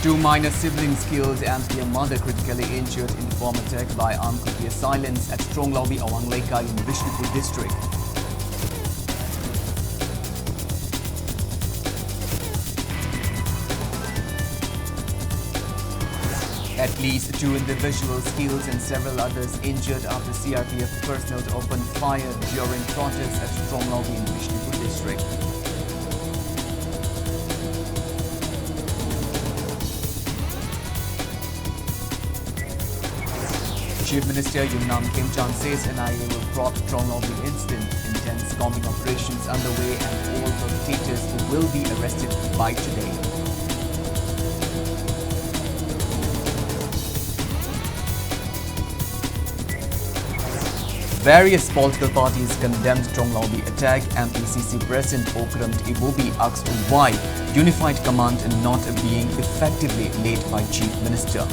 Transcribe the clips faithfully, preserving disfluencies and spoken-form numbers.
Two minor siblings killed and their mother critically injured in the bomb attack by armed Kuki assailants at Tronglaubi Awang Leikai in Bishnupur district. At least two individuals killed and several others injured after C R P F personnel opened fire during protests at Tronglaubi in Bishnupur district. Chief Minister Yumnam Khemchand says N I A will probe Tronglaubi incident. Intense combing operations underway and all perpetrators will be arrested by today. Various political parties condemned Tronglaubi attack. M P C C President Okram Ibobi asked why Unified Command not being effectively led by Chief Minister.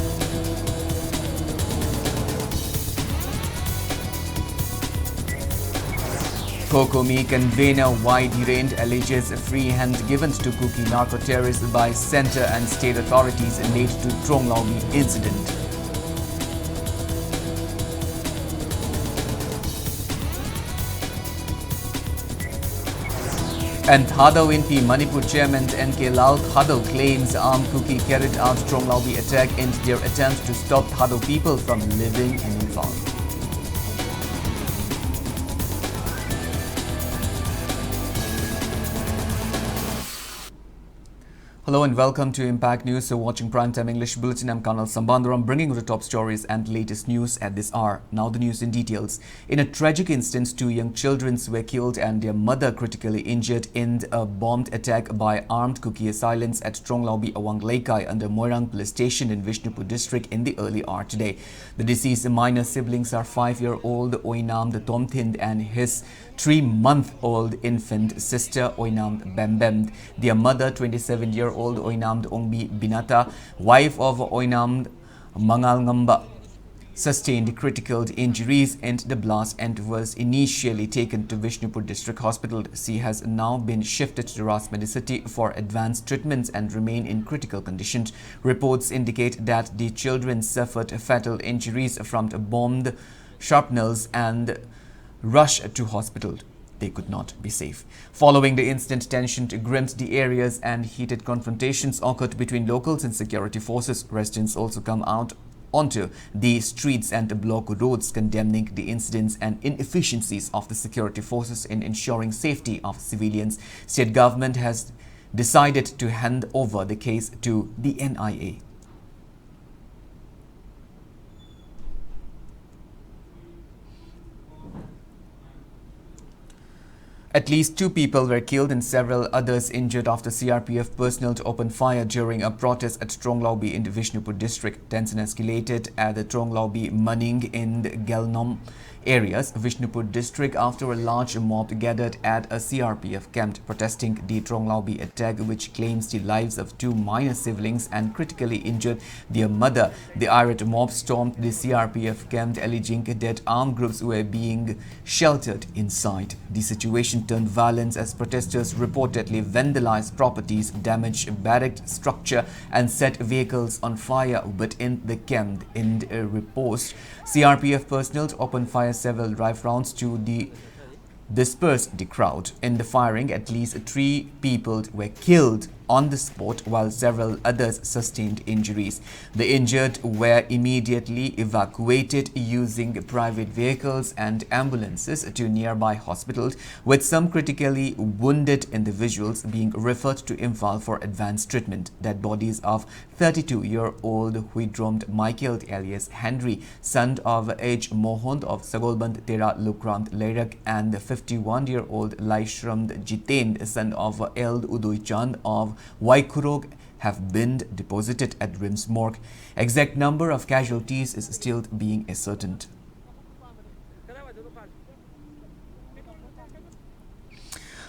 COCOMI convener Y Dhiren alleges free hand given to Kuki narco-terrorists by centre and state authorities led to Tronglaubi incident. And Thadou Inpi Manipur Chairman N K Lal Thadou claims armed Kuki carried out Tronglaubi attack in their attempt to stop Thadou people from living in Imphal. Hello and welcome to Impact News. You're watching Prime Time English Bulletin. I'm Colonel Sambandaram, bringing you the top stories and latest news at this hour. Now the news in details. In a tragic instance, two young children were killed and their mother critically injured in a bombed attack by armed Kuki assailants at Tronglaubi Awang Leikai under Moirang Police Station in Vishnupur district in the early hour today. The deceased minor siblings are five-year-old Oinam the Tomthind and his three-month-old infant sister Oinam Bembem. Their mother, twenty-seven-year-old Oinam Ongbi Binata, wife of Oinam Mangalngamba, sustained critical injuries in the blast and was initially taken to Vishnupur District Hospital. She has now been shifted to Rajmedicity for advanced treatments and remain in critical condition. Reports indicate that the children suffered fatal injuries from the bomb shrapnels and rushed to hospital. They could not be safe. Following the incident, tension gripped the areas and heated confrontations occurred between locals and security forces. Residents also come out onto the streets and block roads, condemning the incidents and inefficiencies of the security forces in ensuring safety of civilians. State government has decided to hand over the case to the N I A. At least two people were killed and several others injured after C R P F personnel opened fire during a protest at Tronglaubi in the Vishnupur district. Tension escalated at the Tronglaubi, Maning in the Gelnom areas, Vishnupur district, after a large mob gathered at a C R P F camp protesting the Tronglaubi attack, which claims the lives of two minor siblings and critically injured their mother. The irate mob stormed the C R P F camp, alleging that armed groups were being sheltered inside. The situation turned violent as protesters reportedly vandalized properties, damaged barrack structure, and set vehicles on fire within the camp. In a riposte, C R P F personnel opened fire several rifle rounds to the disperse the crowd. In the firing, at least three people were killed on the spot, while several others sustained injuries. The injured were immediately evacuated using private vehicles and ambulances to nearby hospitals, with some critically wounded individuals being referred to Imphal for advanced treatment. Dead bodies of thirty-two-year-old Huidromd Michael alias Henry, son of H. Mohand of Sagolband Tera Lukramd Leirak, and fifty-one-year-old Laishramd Jiten, son of L. Udoichand of Waikurog, have been deposited at RIMS morgue. Exact number of casualties is still being ascertained.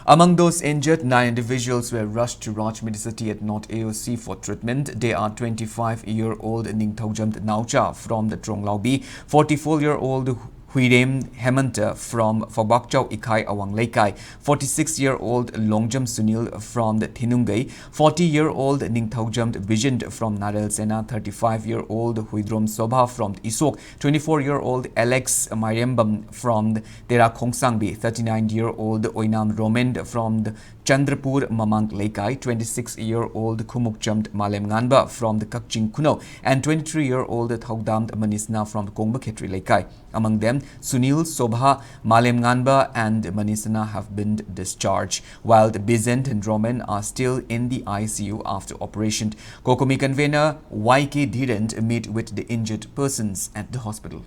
Among those injured, nine individuals were rushed to Raj Medicity at North A O C for treatment. They are twenty-five-year-old Ningthoujam Naocha from the Tronglaubi, forty-four-year-old Huirem Hemanta from Fabakchau Ikhai Awang Leikai, forty-six-year-old Longjam Sunil from the Thinungai, forty-year-old Ningthoujam Bijin from Narel Sena, thirty-five-year-old Huidrom Sobha from Isok, twenty-four-year-old Alex Mairembam from Tera Khongsangbi, thirty-nine-year-old Oinam Roman from the Chandrapur Mamang Leikai, twenty-six-year-old Khumukcham Malem Nganba from the Kakching Khuno, and twenty-three-year-old Thaudam Manisna from the Kongba Khetri Leikai. Among them, Sunil Sobha, Malem Nganba, and Manisna have been discharged, while the Bizent and Roman are still in the I C U after operation. COCOMI convener Y K Dhiren meet with the injured persons at the hospital.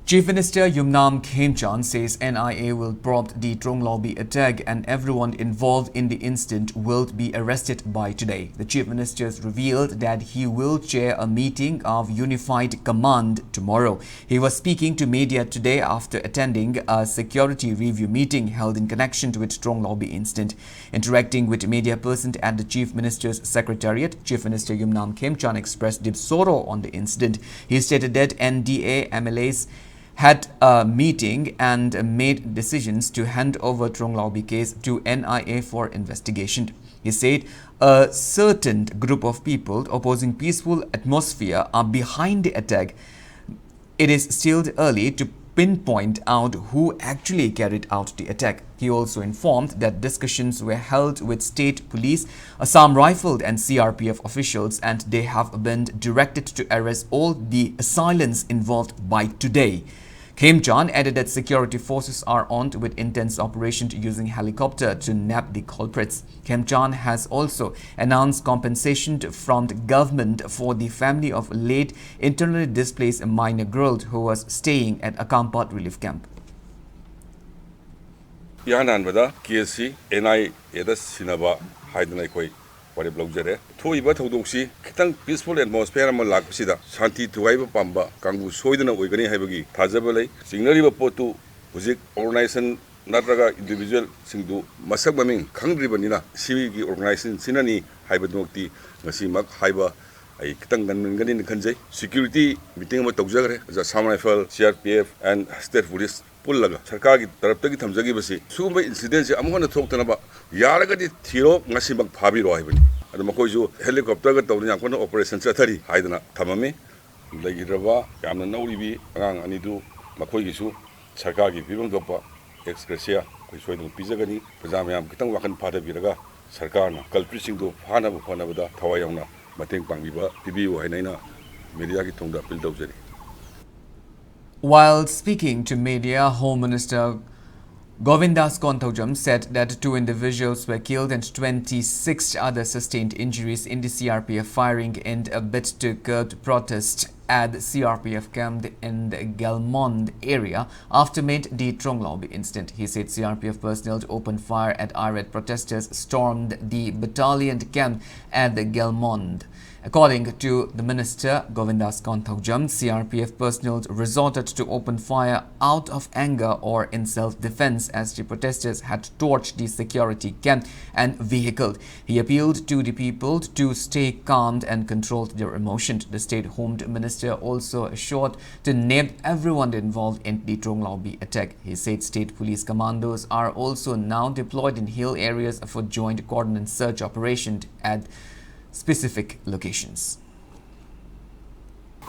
Chief Minister Yumnam Khemchand says N I A will probe the Tronglaubi attack and everyone involved in the incident will be arrested by today. The Chief Minister revealed that he will chair a meeting of Unified Command tomorrow. He was speaking to media today after attending a security review meeting held in connection with Tronglaubi incident. Interacting with media present at the Chief Minister's Secretariat, Chief Minister Yumnam Khemchand expressed deep sorrow on the incident. He stated that N D A M L As had a meeting and made decisions to hand over Tronglaubi case to N I A for investigation. He said a certain group of people opposing peaceful atmosphere are behind the attack. It is still early to pinpoint out who actually carried out the attack. He also informed that discussions were held with state police, Assam Rifle and C R P F officials, and they have been directed to arrest all the assailants involved by today. Khemchand added that security forces are armed with intense operation using helicopter to nab the culprits. Khemchand has also announced compensation from the government for the family of late internally displaced minor girl who was staying at Akampat relief camp. ꯏꯍꯥꯟ ꯍꯥꯟꯕꯗ ꯀꯦꯁꯁꯤ and ꯑꯥꯏ ꯑꯦꯗ ꯁꯤꯟꯅꯕ ꯍꯥꯏꯗꯅ ꯑꯩꯈꯣꯏ ꯋꯥꯔꯦꯞ ꯂꯧꯖꯔꯦ꯫ ꯊꯣꯛꯏꯕ ꯊꯧꯗꯣꯛꯁꯤ ꯈꯤꯇꯪ peaceful atmosphere ꯑꯃ ꯂꯥꯛꯄꯁꯤꯗ ꯁꯥꯟꯇꯤ ꯊꯨꯒꯥꯏꯕ ꯄꯥꯝꯕ ꯀꯥꯡꯕꯨ ꯁꯣꯏꯗꯅ ꯑꯣꯏꯒꯅꯤ ꯍꯥꯏꯕꯒꯤ ꯊꯥꯖꯕ ꯂꯩ꯫ ꯆꯤꯡꯅꯔꯤꯕ ꯄꯣꯠꯇꯨ ꯍꯧꯖꯤꯛ organization ꯅꯠꯇ꯭ꯔꯒ individualꯁꯤꯡꯗꯨ ꯃꯁꯛ ꯃꯃꯤꯡ ꯈꯪꯗ꯭ꯔꯤꯕꯅꯤꯅ ꯁꯤꯒꯤ organizationꯁꯤꯅꯅꯤ ꯍꯥꯏꯕꯗꯨꯃꯛꯇꯤ ꯉꯁꯤꯃꯛ ꯍꯥꯏꯕ ꯑꯩ ꯈꯤꯇꯪ ꯉꯟꯃꯟꯒꯅꯤꯅ ꯈꯟꯖꯩ꯫ Security meeting ꯑꯃ ꯇꯧꯖꯈ꯭ꯔꯦ꯫ Assam Rifle, C R P F and State Police ꯄꯨꯜꯂꯒ ꯁꯔꯀꯥꯔꯒꯤ ꯇꯔꯞꯇꯒꯤ ꯊꯝꯖꯈꯤꯕꯁꯤ ꯁꯤꯒꯨꯝꯕ incidentꯁꯤ ꯑꯃꯨꯛ ꯍꯟꯅ ꯊꯣꯛꯇꯅꯕ ꯌꯥꯔꯒꯗꯤ ꯊꯤꯔꯣ, ꯉꯁꯤꯃꯛ ꯐꯥꯕꯤꯔꯣ ꯍꯥꯏꯕꯅꯤ꯫ ꯑꯗꯨ ꯃꯈꯣꯏꯁꯨ helicopterꯒ ꯇꯧꯗꯅ ꯌꯥꯝ ꯀꯟꯅ operation ꯆꯠꯊꯔꯤ ꯍꯥꯏꯗꯅ ꯊꯝꯃꯝꯃꯤ꯫ ꯂꯩꯈꯤꯗ꯭ꯔꯕ ꯌꯥꯝꯅ ꯅꯧꯔꯤꯕꯤ ꯑꯉꯥꯡ ꯑꯅꯤꯗꯨ ꯃꯈꯣꯏꯒꯤꯁꯨ ꯁꯔꯀꯥꯔꯒꯤ ꯄꯤꯐꯝ ꯊꯣꯛꯄ ex gratia ꯑꯩꯈꯣꯏ ꯁꯣꯏꯗꯅ ꯄꯤꯖꯒꯅꯤ꯫ ꯄ꯭ꯔꯖꯥ ꯃꯌꯥꯝ ꯈꯤꯇꯪ ꯋꯥꯈꯜ ꯐꯥꯊꯕꯤꯔꯒ ꯁꯔꯀꯥꯔꯅ culpritꯁꯤꯡꯗꯨ ꯐꯥꯅꯕ ꯍꯣꯠꯅꯕꯗ ꯊꯋꯥꯏ ꯌꯥꯎꯅ ꯃꯇꯦꯡ ꯄꯥꯡꯕꯤꯕ ꯄꯤꯕꯤꯌꯨ ꯍꯥꯏꯅ ꯑꯩꯅ mediaꯒꯤ ꯊꯣꯡꯗ appeal ꯇꯧꯖꯔꯤ꯫ While speaking to media, Home Minister Govindas Konthoujam said that two individuals were killed and twenty-six others sustained injuries in the C R P F firing in a bid to curb protest at the C R P F camp in the Gelmond area after mid the Tronglaubi incident. He said C R P F personnel opened fire at irate protesters, stormed the battalion camp at the Gelmond. According to the minister, Govindas Konthoujam, C R P F personnel resorted to open fire out of anger or in self-defense as the protesters had torched the security camp and vehicle. He appealed to the people to stay calm and control their emotion. The state home minister also assured to name everyone involved in the Tronglaubi attack. He said state police commandos are also now deployed in hill areas for joint coordinated search operation at specific locations.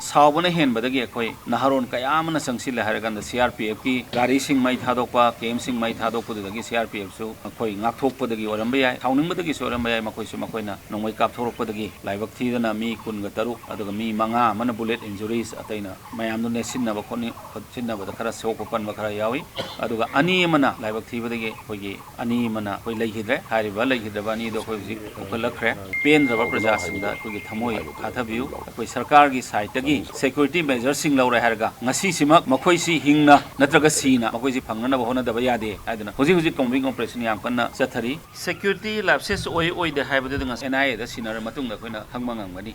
ꯁꯥꯎꯕꯅ ꯍꯦꯟꯕꯗꯒꯤ ꯑꯩꯈꯣꯏ ꯅꯍꯥꯔꯣꯟ ꯀꯌꯥ ꯑꯃꯅ ꯆꯪꯁꯤꯜꯂꯦ ꯍꯥꯏꯔꯀꯥꯟꯗ C R P F ꯀꯤ ꯒꯥꯔꯤꯁꯤꯡ ꯃꯩ ꯊꯥꯗꯣꯛꯄ, camp ꯁꯤꯡ ꯃꯩ ꯊꯥꯗꯣꯛꯄꯗꯨꯗꯒꯤ C R P F ꯁꯨ ꯑꯩꯈꯣꯏ ꯉꯥꯛꯊꯣꯛꯄꯗꯒꯤ ꯑꯣꯏꯔꯝꯕ ꯌꯥꯏ, ꯁꯥꯎꯅꯤꯡꯕꯗꯒꯤꯁꯨ ꯑꯣꯏꯔꯝꯕ ꯌꯥꯏ꯫ ꯃꯈꯣꯏꯁꯨ ꯃꯈꯣꯏꯅ ꯅꯣꯡꯃꯩ ꯀꯥꯞꯊꯣꯔꯛꯄꯗꯒꯤ ꯂꯥꯏꯕꯛ ꯊꯤꯗꯅ ꯃꯤ ꯀꯨꯟꯒ ꯇꯔꯨꯛ, ꯑꯗꯨꯒ ꯃꯤ ꯃꯉꯥ ꯑꯃꯅ bullet injuries, ꯑꯇꯩꯅ ꯃꯌꯥꯝꯗꯨ ꯅꯦꯠꯁꯤꯟꯅꯕ ꯈꯣꯠꯅꯤ-, ꯈꯣꯠꯆꯤꯟꯅꯕꯗ ꯈꯔ ꯁꯣꯛꯄ ꯄꯟꯕ ꯈꯔ ꯌꯥꯎꯏ꯫ ꯑꯗꯨꯒ ꯑꯅꯤ ꯑꯃꯅ ꯂꯥꯏꯕꯛ ꯊꯤꯕꯗꯒꯤ ꯑꯩꯈꯣꯏꯒꯤ ꯑꯅꯤ ꯑꯃꯅ ꯑꯩꯈꯣꯏ ꯂꯩꯈꯤꯗ꯭ꯔꯦ꯫ ꯍꯥꯏꯔꯤꯕ ꯂꯩꯈꯤꯗ꯭ꯔꯕ ꯑꯅꯤꯗꯣ ꯑꯩꯈꯣꯏ ꯍꯧꯖꯤꯛ ꯄꯨꯈꯠꯂꯛꯈ꯭ꯔꯦ꯫ ꯄꯦꯟꯗ꯭ꯔꯕ ꯄ꯭ꯔꯖꯥꯁꯤꯡꯗ ꯑꯩꯈꯣꯏꯒꯤ ꯊꯃꯣꯏ ꯐꯥꯊꯕꯤꯌꯨ꯫ ꯑꯩꯈꯣꯏ ꯁꯔꯀꯥꯔꯒꯤ side ꯇꯒꯤ ꯒꯤ security measureꯁꯤꯡ ꯂꯧꯔꯦ ꯍꯥꯏꯔꯒ ꯉꯁꯤꯁꯤꯃꯛ ꯃꯈꯣꯏꯁꯤ ꯍꯤꯡꯅ ꯅꯠꯇ꯭ꯔꯒ ꯁꯤꯅ ꯃꯈꯣꯏꯁꯤ ꯐꯪꯅꯅꯕ ꯍꯣꯠꯅꯗꯕ ꯌꯥꯗꯦ ꯍꯥꯏꯗꯨꯅ ꯍꯧꯖꯤꯛ ꯍꯧꯖꯤꯛ combing operation ꯌꯥꯝ ꯀꯟꯅ ꯆꯠꯊꯔꯤ꯫ Security lapses ꯑꯣꯏ ꯑꯣꯏꯗꯦ ꯍꯥꯏꯕꯗꯨꯗꯤ ꯉꯁꯤ NIAꯗ ꯁꯤꯟꯅꯔ ꯃꯇꯨꯡꯗ ꯑꯩꯈꯣꯏꯅ ꯈꯪꯕ ꯉꯝꯒꯅꯤ꯫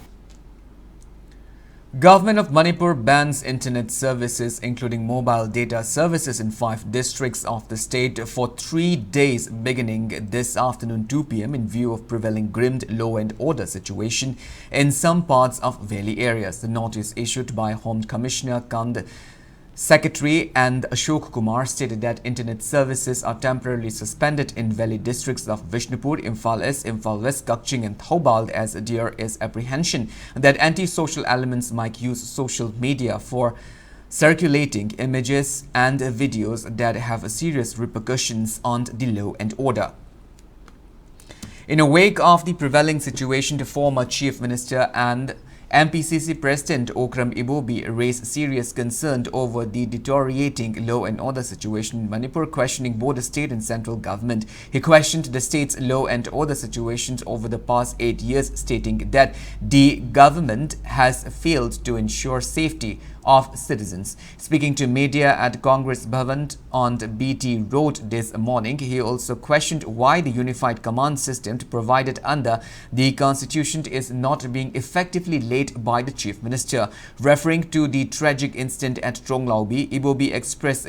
Government of Manipur bans internet services, including mobile data services, in five districts of the state for three days, beginning this afternoon, two p.m., in view of prevailing grim law and order situation in some parts of valley areas. The notice, issued by Home Commissioner cum Secretary and Ashok Kumar, stated that internet services are temporarily suspended in valley districts of Bishnupur, Imphal East, Imphal West, Kakching and Thoubal, as there is apprehension that anti-social elements might use social media for circulating images and videos that have serious repercussions on the law and order. In a wake of the prevailing situation, the former Chief Minister and M P C C President Okram Ibobi raised serious concern over the deteriorating law and order situation in Manipur, questioning both the state and central government. He questioned the state's law and order situations over the past eight years, stating that the government has failed to ensure safety of citizens. Speaking to media at Congress Bhavan on the B T Road this morning, he also questioned why the unified command system provided under the constitution is not being effectively led by the Chief Minister. Referring to the tragic incident at Tronglaubi, Ibobi expressed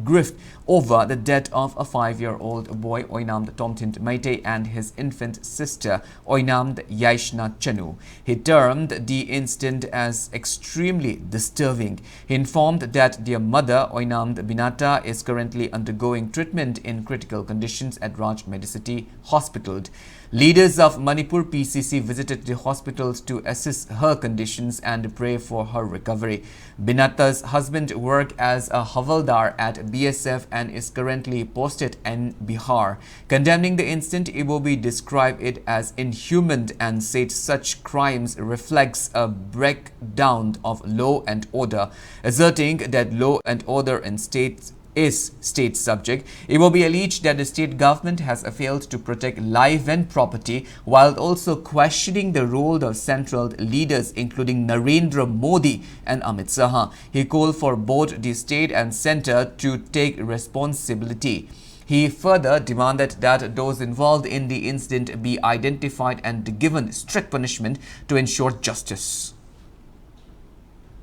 grief over the death of a five-year-old boy, Oinam Tomthin Meitei, and his infant sister, Oinam Yaishna Chanu. He termed the incident as extremely disturbing. He informed that their mother, Oinam Binata, is currently undergoing treatment in critical conditions at Raj Medicity Hospital. Leaders of Manipur P C C visited the hospitals to assess her conditions and pray for her recovery. Binata's husband worked as a havaldar at B S F and is currently posted in Bihar. Condemning the incident, Ibobi described it as inhuman and said such crimes reflects a breakdown of law and order, asserting that law and order in states is state subject. It will be alleged that the state government has failed to protect life and property, while also questioning the role of central leaders, including Narendra Modi and Amit Shah. He called for both the state and center to take responsibility. He further demanded that those involved in the incident be identified and given strict punishment to ensure justice.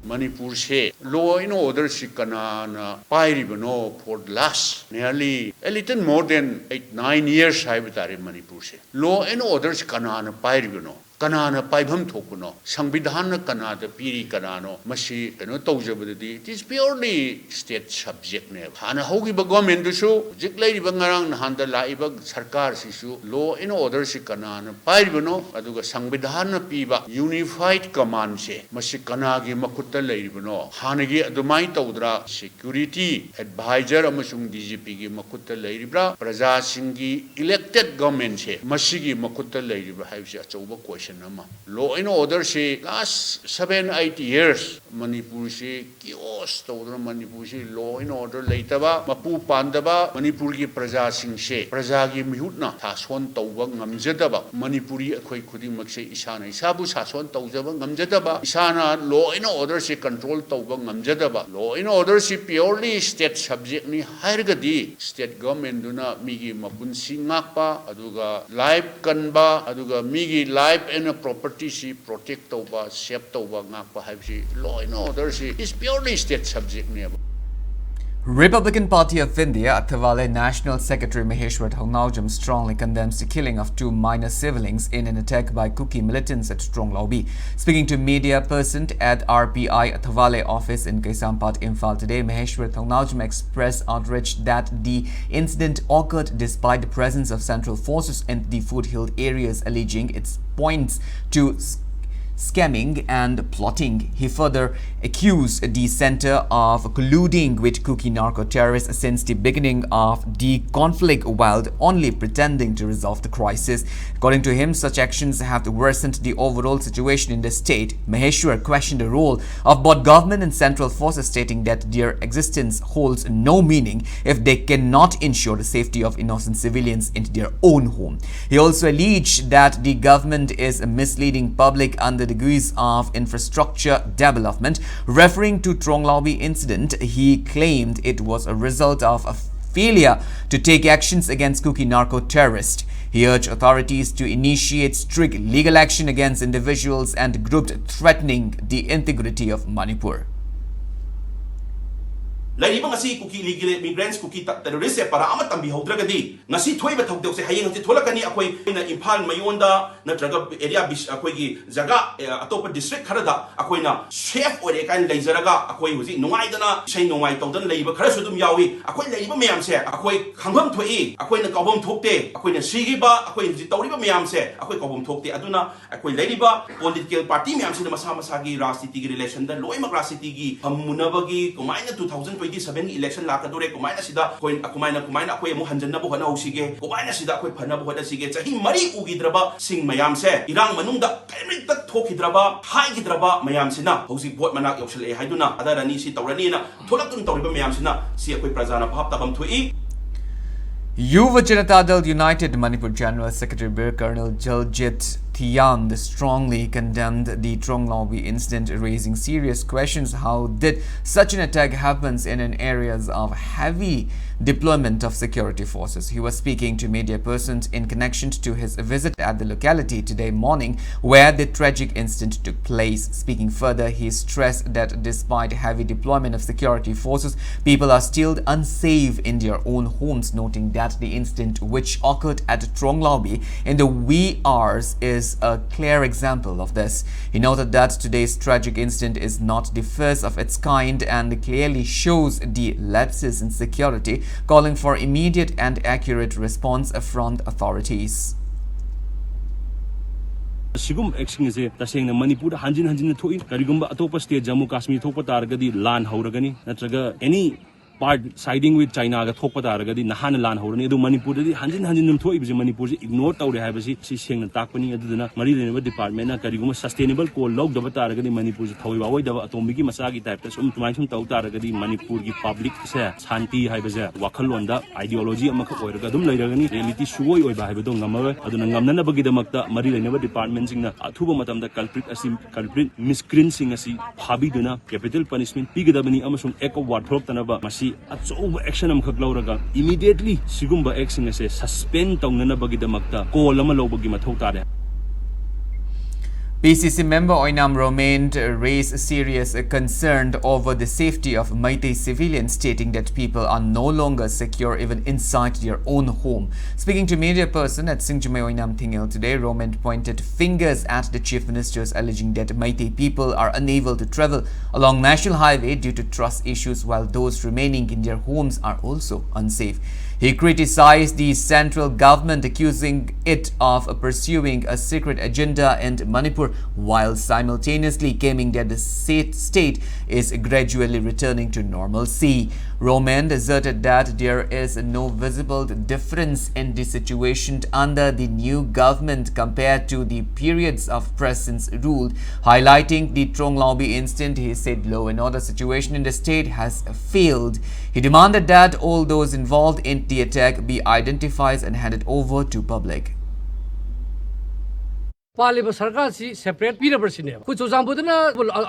ꯃꯅꯤꯄꯨꯔꯁꯦ law and order ꯁꯤ ꯀꯅꯥꯅ ꯄꯥꯏꯔꯤꯕꯅꯣ? For the last nearly a little more than eight nine years ꯍꯥꯏꯕ ꯇꯥꯔꯦ, ꯃꯅꯤꯄꯨꯔꯁꯦ law and order ꯁꯤ ꯀꯅꯥꯅ ꯄꯥꯏꯔꯤꯕꯅꯣ? ꯀꯅꯥꯅ ꯄꯥꯏꯐꯝ ꯊꯣꯛꯄꯅꯣ? ꯁꯪꯕꯤꯙꯥꯟꯅ ꯀꯅꯥꯗ ꯄꯤꯔꯤ? ꯀꯅꯥꯅꯣ? ꯃꯁꯤ ꯀꯩꯅꯣ ꯇꯧꯖꯕꯗꯗꯤ it is purely state subject ꯅꯦꯕ꯫ ꯍꯥꯟꯅ ꯍꯧꯈꯤꯕ government ꯗꯨꯁꯨ, ꯍꯧꯖꯤꯛ ꯂꯩꯔꯤꯕ ꯉꯔꯥꯡ ꯅꯍꯥꯟꯗ ꯂꯥꯛꯏꯕ ꯁꯔꯀꯥꯔꯁꯤꯁꯨ law and order ꯁꯤ ꯀꯅꯥꯅ ꯄꯥꯏꯔꯤꯕꯅꯣ? ꯑꯗꯨꯒ ꯁꯪꯕꯤꯙꯥꯟꯅ ꯄꯤꯕ unified command ꯁꯦ ꯃꯁꯤ ꯀꯅꯥꯒꯤ ꯃꯈꯨꯠꯇ ꯂꯩꯔꯤꯕꯅꯣ? ꯍꯥꯟꯅꯒꯤ ꯑꯗꯨꯃꯥꯏꯅ ꯇꯧꯗ꯭ꯔꯥ? Security advisor ꯑꯃꯁꯨꯡ D G P ꯒꯤ ꯃꯈꯨꯠꯇ ꯂꯩꯔꯤꯕ꯭ꯔꯥ? ꯄ꯭ꯔꯖꯥꯁꯤꯡꯒꯤ elected government ꯁꯦ ꯃꯁꯤꯒꯤ ꯃꯈꯨꯠꯇ ꯂꯩꯔꯤꯕ꯭ꯔꯥ ꯍꯥꯏꯕꯁꯤ ꯑꯆꯧꯕ question ꯑꯃ꯫ Law and order ꯁꯤ last seven eight years ꯃꯅꯤꯄꯨꯔꯁꯤ chaos ꯇꯧꯗꯅ, ꯃꯅꯤꯄꯨꯔꯁꯤ law and order ꯂꯩꯇꯕ, ꯃꯄꯨ ꯄꯥꯟꯗꯕ, ꯃꯅꯤꯄꯨꯔꯒꯤ ꯄ꯭ꯔꯖꯥꯁꯤꯡꯁꯦ ꯄ꯭ꯔꯖꯥꯒꯤ ꯃꯤꯍꯨꯠꯅ ꯁꯥꯁꯣꯟ ꯇꯧꯕ ꯉꯝꯖꯗꯕ, ꯃꯅꯤꯄꯨꯔꯤ ꯑꯩꯈꯣꯏ ꯈꯨꯗꯤꯡꯃꯛꯁꯦ ꯏꯁꯥꯅ ꯏꯁꯥꯕꯨ ꯁꯥꯁꯣꯟ ꯇꯧꯖꯕ ꯉꯝꯖꯗꯕ, ꯏꯁꯥꯅ law and order ꯁꯤ control ꯇꯧꯕ ꯉꯝꯖꯗꯕ, law and order ꯁꯤ purely state subject ꯅꯤ ꯍꯥꯏꯔꯒꯗꯤ, state government ꯗꯨꯅ ꯃꯤꯒꯤ ꯃꯄꯨꯟꯁꯤ ꯉꯥꯛꯄ, ꯑꯗꯨꯒ life ꯀꯟꯕ, ꯑꯗꯨꯒ ꯃꯤꯒꯤ life and property ꯁꯤ protect ꯇꯧꯕ, save ꯇꯧꯕ, ꯉꯥꯛꯄ ꯍꯥꯏꯕꯁꯤ law and order ꯁꯤ is purely state subject ꯅꯦꯕ꯫ Republican Party of India Athavale National Secretary Maheshwar Thongnaojam strongly condemns the killing of two minor siblings in an attack by Kuki militants at Tronglaubi. Speaking to media present at R P I Athavale office in Kaisampad, Imphal today, Maheshwar Thongnaojam expressed outrage that the incident occurred despite the presence of central forces in the foothill areas, alleging it points to s- scamming and plotting. He further accused the center of colluding with Kuki narco-terrorists since the beginning of the conflict while only pretending to resolve the crisis. According to him, such actions have worsened the overall situation in the state. Maheshwar questioned the role of both government and central forces, stating that their existence holds no meaning if they cannot ensure the safety of innocent civilians in their own home. He also alleged that the government is misleading public under the guise of infrastructure development. Referring to Tronglaobi incident, he claimed it was a result of a failure to take actions against Kuki narco-terrorists. He urged authorities to initiate strict legal action against individuals and groups threatening the integrity of Manipur. ꯂꯩꯔꯤꯕ ꯉꯁꯤ ꯀꯨꯀꯤ illegal ꯏꯃꯤꯒ꯭ꯔꯦꯟꯁ, ꯀꯨꯀꯤ ꯇ-, terrorist ꯄꯔꯥ ꯑꯃ ꯇꯝꯕꯤꯍꯧꯗ꯭ꯔꯒꯗꯤ ꯉꯁꯤ ꯊꯣꯛꯏꯕ ꯊꯧꯗꯣꯛꯁꯦ ꯍꯌꯦꯡ ꯍꯪꯆꯤꯠ ꯊꯣꯛꯂꯛꯀꯅꯤ꯫ ꯑꯩꯈꯣꯏꯅ ꯏꯝꯐꯥꯜ ꯃꯌꯣꯟꯗ ꯅꯠꯇ꯭ꯔꯒ ꯑꯦꯔꯤꯌꯥ ꯕꯤꯁ-, ꯑꯩꯈꯣꯏꯒꯤ ꯖꯒꯥ, ꯑꯦ, ꯑꯇꯣꯞꯄ ꯗꯤꯁꯇ꯭ꯔꯤꯛ ꯈꯔꯗ ꯑꯩꯈꯣꯏꯅ ꯁꯦꯐ ꯑꯣꯏꯔꯦ ꯀꯥꯏꯅ ꯂꯩꯖꯔꯒ ꯑꯩꯈꯣꯏ ꯍꯧꯖꯤꯛ ꯅꯨꯡꯉꯥꯏꯗꯅ ꯏꯁꯩ ꯅꯣꯡꯃꯥꯏ ꯇꯧꯗꯅ ꯂꯩꯕ ꯈꯔꯁꯨ ꯑꯗꯨꯝ ꯌꯥꯎꯏ꯫ ꯑꯩꯈꯣꯏ ꯂꯩꯔꯤꯕ ꯃꯌꯥꯝꯁꯦ ꯑꯩꯈꯣꯏ ꯈꯪꯐꯝ ꯊꯣꯛꯏ, ꯑꯩꯈꯣꯏꯅ ꯀꯥꯎꯐꯝ ꯊꯣꯛꯇꯦ꯫ ꯑꯩꯈꯣꯏꯅ ꯁꯤꯈꯤꯕ, ꯑꯩꯈꯣꯏ ꯍꯧꯖꯤꯛ ꯇꯧꯔꯤꯕ ꯃꯌꯥꯝꯁꯦ ꯑꯩꯈꯣꯏ ꯀꯥꯎꯐꯝ ꯊꯣꯛꯇꯦ꯫ ꯑꯗꯨꯅ ꯑꯩꯈꯣꯏ ꯂꯩꯔꯤꯕ ꯄꯣꯂꯤꯇꯤꯀꯦꯜ ꯄꯥꯔꯇꯤ ꯃꯌꯥꯝꯁꯤꯅ ꯃꯁꯥ ꯃꯁꯥꯒꯤ ꯔꯥꯖꯅꯤꯇꯤꯒꯤ ꯔꯤꯂꯦꯁꯟꯗ ꯂꯣꯏꯅꯃꯛ ꯔꯥꯖꯅꯤꯇꯤꯒꯤ ꯐꯝꯃꯨꯅꯕꯒꯤ ꯀꯃꯥꯏꯅ two thousand twenty seven ꯒꯤ ꯏꯂꯦꯛꯁꯟ ꯂꯥꯛꯀꯗꯧꯔꯦ, ꯀꯃꯥꯏꯅ ꯁꯤꯗ ꯑꯩꯈꯣꯏ, ꯀꯃꯥꯏꯅ, ꯀꯃꯥꯏꯅ ꯑꯩꯈꯣꯏ ꯑꯃꯨꯛ ꯍꯟꯖꯟꯅꯕ ꯍꯣꯠꯅꯍꯧꯁꯤꯒꯦ, ꯀꯃꯥꯏꯅ ꯁꯤꯗ ꯑꯩꯈꯣꯏ ꯐꯅꯕ ꯍꯣꯠꯅꯁꯤꯒꯦ, ꯆꯍꯤ ꯃꯔꯤ ꯎꯈꯤꯗ꯭ꯔꯕ ꯁꯤꯡ ꯃꯌꯥꯝꯁꯦ, ꯏꯔꯥꯡ ꯃꯅꯨꯡꯗ ꯀꯔꯤꯝꯇ ꯊꯣꯛꯈꯤꯗ꯭ꯔꯕ, ꯍꯥꯏꯈꯤꯗ꯭ꯔꯕ ꯃꯌꯥꯝꯁꯤꯅ ꯍꯧꯖꯤꯛ ꯚꯣꯠ ꯃꯅꯥꯛ ꯌꯧꯁꯜꯂꯛꯑꯦ ꯍꯥꯏꯗꯨꯅ ꯊꯥꯗꯔꯅꯤ, ꯁꯤ ꯇꯧꯔꯅꯤꯅ ꯊꯣꯛꯂꯛꯇꯨꯅ ꯇꯧꯔꯤꯕ ꯃꯌꯥꯝꯁꯤꯅ ꯁꯤ ꯑꯩꯈꯣꯏ ꯄ꯭ꯔꯖꯥꯅ ꯚꯥꯞ ꯇꯥꯐꯝ ꯊꯣꯛꯏ꯫ Yuva Janata Dal United Manipur General Secretary Bir Colonel Jaljit Thiand strongly condemned the Tronglaobi incident, raising serious questions. How did such an attack happens in an areas of heavy deployment of security forces? He was speaking to media persons in connection to his visit at the locality today morning, where the tragic incident took place. Speaking further, he stressed that despite heavy deployment of security forces, people are still unsafe in their own homes, noting that the incident which occurred at Tronglaobi in the wee hours is a clear example of this. He noted that today's tragic incident is not the first of its kind and clearly shows the lapses in security, calling for immediate and accurate response from authorities. ꯁꯤꯒꯨꯝꯕ ꯑꯦꯛꯁꯤꯡ ꯑꯁꯦ ꯇꯁꯦꯡꯅ ꯃꯅꯤꯄꯨꯔꯗ ꯍꯟꯖꯤꯟ ꯍꯟꯖꯤꯟꯅ ꯊꯣꯛꯏ꯫ ꯀꯔꯤꯒꯨꯝꯕ ꯑꯇꯣꯞꯄ state, Jammu Kashmir ꯊꯣꯛꯄ ꯇꯥꯔꯒꯗꯤ ꯂꯥꯟ ꯍꯧꯔꯒꯅꯤ, ꯅꯠꯇ꯭ꯔꯒ ꯑꯦꯅꯤ ꯄꯥꯔꯠ ꯁꯥꯏꯗꯤꯡ ꯋꯤꯠ ꯆꯥꯏꯅꯥꯒ ꯊꯣꯛꯄ ꯇꯥꯔꯒꯗꯤ ꯅꯍꯥꯟꯅ ꯂꯥꯟ ꯍꯧꯔꯅꯤ꯫ ꯑꯗꯨ ꯃꯅꯤꯄꯨꯔꯗꯗꯤ ꯍꯟꯖꯤꯟ ꯍꯟꯖꯤꯟ ꯑꯗꯨꯝ ꯊꯣꯛꯏꯕꯁꯦ ꯃꯅꯤꯄꯨꯔꯁꯦ ꯏꯒꯅꯣꯔ ꯇꯧꯔꯦ ꯍꯥꯏꯕꯁꯤ ꯁꯤ ꯁꯦꯡꯅ ꯇꯥꯛꯄꯅꯤ꯫ ꯑꯗꯨꯗꯨꯅ ꯃꯔꯤ ꯂꯩꯅꯕ ꯗꯤꯄꯥꯔꯠꯃꯦꯟꯅ ꯀꯔꯤꯒꯨꯝꯕ ꯁꯁꯇꯦꯅꯦꯕꯜ ꯀꯣꯜ ꯂꯧꯗꯕ ꯇꯥꯔꯒꯗꯤ ꯃꯅꯤꯄꯨꯔꯁꯦ ꯊꯋꯥꯏ ꯋꯥꯑꯣꯏꯗꯕ ꯑꯇꯣꯝꯕꯤꯒꯤ ꯃꯆꯥꯒꯤ ꯇꯥꯏꯞꯇ ꯁꯨꯝ ꯁꯨꯃꯥꯏꯅ ꯁꯨꯝ ꯇꯧ ꯇꯥꯔꯒꯗꯤ ꯃꯅꯤꯄꯨꯔꯒꯤ ꯄꯕ꯭ꯂꯤꯛꯁꯦ ꯁꯥꯟꯇꯤ ꯍꯥꯏꯕꯁꯦ ꯋꯥꯈꯜꯂꯣꯟꯗ ꯑꯥꯏꯗꯤꯌꯣꯂꯣꯖꯤ ꯑꯃꯈꯛ ꯑꯣꯏꯔꯒ ꯑꯗꯨꯝ ꯂꯩꯔꯒꯅꯤ꯫ ꯔꯤꯌꯦꯂꯤꯇꯤ ꯁꯨꯡꯑꯣꯏ ꯑꯣꯏꯕ ꯍꯥꯏꯕꯗꯣ ꯉꯝꯃꯔꯣꯏ꯫ ꯑꯗꯨꯅ ꯉꯝꯅꯅꯕꯒꯤꯗꯃꯛꯇ ꯃꯔꯤ ꯂꯩꯅꯕ ꯗꯤꯄꯥꯔꯠꯃꯦꯟꯁꯤꯡꯅ ꯑꯊꯨꯕ ꯃꯇꯝꯗ ꯀꯜꯄ꯭ꯔꯤꯠ ꯑꯁꯤ, ꯀꯜꯄ꯭ꯔꯤꯠ ꯃꯤꯁꯀ꯭ꯔꯤꯟꯁꯤꯡ ꯑꯁꯤ ꯐꯥꯕꯤꯗꯨꯅ ꯀꯦꯄꯤꯇꯦꯜ ꯄꯅꯤꯁꯃꯦꯟ ꯄꯤꯒꯗꯕꯅꯤ ꯑꯃꯁꯨꯡ ꯑꯦꯛ ꯑꯣꯐ ꯋꯥꯔ ꯊꯣꯛꯂꯛꯇꯅꯕ ꯃꯁꯤ ꯑꯆꯧꯕ ꯑꯦꯛꯁꯟ ꯑꯃꯈꯛ ꯂꯧꯔꯒ ꯏꯃꯤꯗꯤꯌꯦꯠꯂꯤ ꯁꯤꯒꯨꯝꯕ ꯑꯦꯛꯁꯤꯡ ꯑꯁꯦ ꯁꯁꯄꯦꯟ ꯇꯧꯅꯅꯕꯒꯤꯗꯃꯛꯇ ꯀꯣꯜ ꯑꯃ ꯂꯧꯕꯒꯤ ꯃꯊꯧ ꯇꯥꯔꯦ꯫ P C C member Oinam Romain raised serious concern over the safety of Meitei civilians, stating that people are no longer secure even inside their own home. Speaking to media person at Singjumei Oinam Thingel today, Romain pointed fingers at the Chief Minister's, alleging that Meitei people are unable to travel along National Highway due to trust issues, while those remaining in their homes are also unsafe. He criticized the central government, accusing it of pursuing a secret agenda in Manipur, while simultaneously claiming that the sa- state is gradually returning to normalcy. Romain asserted that there is no visible difference in the situation under the new government compared to the periods of President's rule, highlighting the Tronglangbi incident. He said law and order situation in the state has failed. He demanded that all those involved in the attack be identified and handed over to public. ꯄꯥꯜꯂꯤꯕ ꯁꯔꯀꯥꯔꯁꯤ separate ꯄꯤꯔꯕ꯭ꯔꯥ ꯁꯤꯅꯦꯕ꯫ ꯑꯩꯈꯣꯏ ꯆꯨꯔꯆꯥꯟꯄꯨꯔꯗꯅ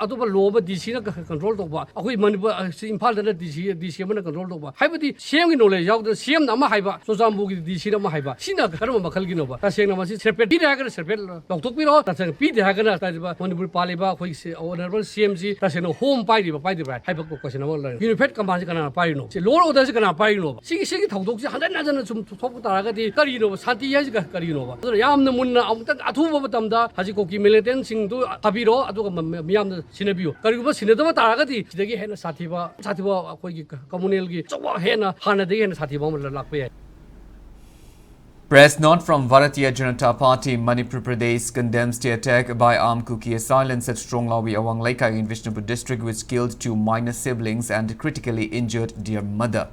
ꯑꯇꯣꯞꯄ ꯂꯣ ꯑꯃ ꯗꯤ ꯁꯤꯅ control ꯇꯧꯕ, ꯑꯩꯈꯣꯏ ꯃꯅꯤꯄꯨꯔ ꯁꯤ ꯏꯝꯐꯥꯜꯗꯅ ꯗꯤ ꯁꯤ ꯗꯤ ꯁꯤ ꯑꯃꯅ ꯀꯟꯇ꯭ꯔꯣꯜ ꯇꯧꯕ, ꯍꯥꯏꯕꯗꯤ ꯁꯤ ꯑꯦꯝꯒꯤ ꯅꯣꯂꯦꯖ ꯌꯥꯎꯗꯅ ꯁꯤ ꯑꯦꯝꯅ ꯑꯃ ꯍꯥꯏꯕ, ꯆꯨꯔꯆꯥꯟꯄꯨꯔꯒꯤ ꯗꯤ ꯁꯤꯅ ꯑꯃ ꯍꯥꯏꯕ, ꯁꯤꯅ ꯀꯔꯝꯕ ꯃꯈꯜꯒꯤꯅꯣꯕ? ꯇꯁꯦꯡꯅ ꯃꯁꯤ ꯁꯦꯄꯔꯦꯠ ꯄꯤꯔꯦ ꯍꯥꯏꯔꯒꯅ ꯁꯦꯄꯔꯦꯠ ꯂꯧꯊꯣꯛꯄꯤꯔꯣ, ꯇꯁꯦꯡꯅ ꯄꯤꯗꯦ ꯍꯥꯏꯔꯒꯅ ꯃꯅꯤꯄꯨꯔ ꯄꯥꯜꯂꯤꯕ ꯑꯩꯈꯣꯏꯒꯤ ꯑꯣꯅꯔꯦꯕꯜ ꯁꯤ ꯑꯦꯝꯁꯤ ꯇꯁꯦꯡꯅ ꯍꯣꯝ ꯄꯥꯏꯔꯤꯕ ꯄꯥꯏꯗ꯭ꯔꯤꯕ꯭ꯔꯥ ꯍꯥꯏꯕ ꯀꯣꯏꯁꯟ ꯑꯃ ꯂꯩꯔꯦ꯫ ꯌꯨꯅꯤꯐꯥꯏꯠ ꯀꯃꯥꯟꯁꯤ ꯀꯅꯥꯅ ꯄꯥꯏꯔꯤꯅꯣ? ꯁꯤ ꯂꯣ ꯑꯣꯔꯗꯔꯁꯤ ꯀꯅꯥ ꯄꯥꯏꯔꯤꯅꯣꯕ? ꯁꯤꯒꯤ ꯁꯤꯒꯤ ꯊꯧꯗꯣꯛꯁꯤ ꯍꯟꯖꯟ ꯍꯟꯖꯟꯅ ꯁꯨꯝ ꯊꯣꯛꯄ ꯇꯥꯔꯒꯗꯤ ꯀꯔꯤꯅꯣꯕ? ꯁꯥꯟꯇꯤ ꯍꯥꯏꯁꯤ ꯀ- ꯀꯔꯤꯅꯣꯕ? ꯑꯗꯨꯅ ꯌꯥꯝꯅ ꯃꯨꯟꯅ ꯑꯃꯨꯛꯇꯪ ꯑꯊꯨꯕ ꯃꯇꯝꯗ ꯍꯧꯖꯤꯛ ꯀꯨꯀꯤ ꯃꯤꯂꯤꯇꯦꯟꯁꯤꯡꯗꯨ ꯊꯥꯕꯤꯔꯣ, ꯑꯗꯨꯒ ꯃ- ꯃ- ꯃꯤꯌꯥꯝꯅ ꯁꯤꯟꯅꯕꯤꯌꯨ꯫ ꯀꯔꯤꯒꯨꯝꯕ ꯁꯤꯟꯅꯗꯕ ꯇꯥꯔꯒꯗꯤ ꯁꯤꯗꯒꯤ ꯍꯦꯟꯅ ꯁꯥꯊꯤꯕ ꯁꯥꯊꯤꯕ ꯑꯩꯈꯣꯏꯒꯤ ꯀ- ꯀꯝꯃꯨꯅꯦꯜꯒꯤ ꯑꯆꯧꯕ ꯍꯦꯟꯅ ꯍꯥꯟꯅꯗꯒꯤ ꯍꯦꯟꯅ ꯁꯥꯊꯤꯕ ꯑꯃ ꯂꯥꯛꯄ ꯌꯥꯏ꯫ Press note from Bharatiya Janata Party: Manipur Pradesh condemns the attack by armed Kuki assailants at Stronglaubi Awang Leikai in Bishnupur district, which killed two minor siblings and critically injured their mother.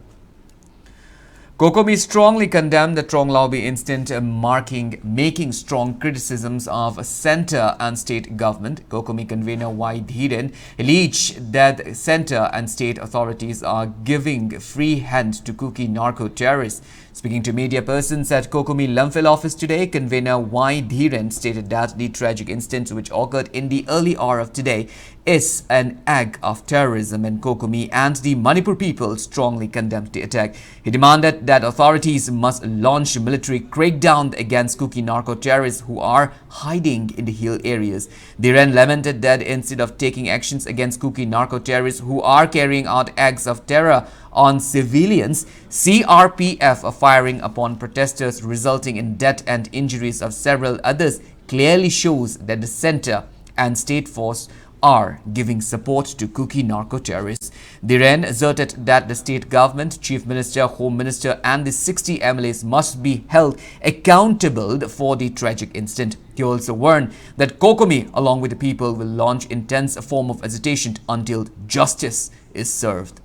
COCOMI strongly condemned the Stronglaubi incident, uh, marking, making strong criticisms of centre and state government. COCOMI convener Y Dhiren alleged that centre and state authorities are giving free hand to Kuki narco terrorists. Speaking to media persons at COCOMI Lamphel office today, convener Y Dhiren stated that the tragic incident which occurred in the early hour of today is an act of terrorism, and COCOMI and the Manipur people strongly condemned the attack. He demanded that authorities must launch military crackdown against Kuki narco terrorists who are hiding in the hill areas. Dhiren lamented that instead of taking actions against Kuki narco terrorists who are carrying out acts of terror on civilians, C R P F firing upon protesters resulting in death and injuries of several others clearly shows that the centre and state force are giving support to Kuki narco terrorists. Dhiren asserted that the state government, chief minister, home minister, and the sixty M L As must be held accountable for the tragic incident. He also warned that COCOMI, along with the people, will launch intense form of agitation until justice is served.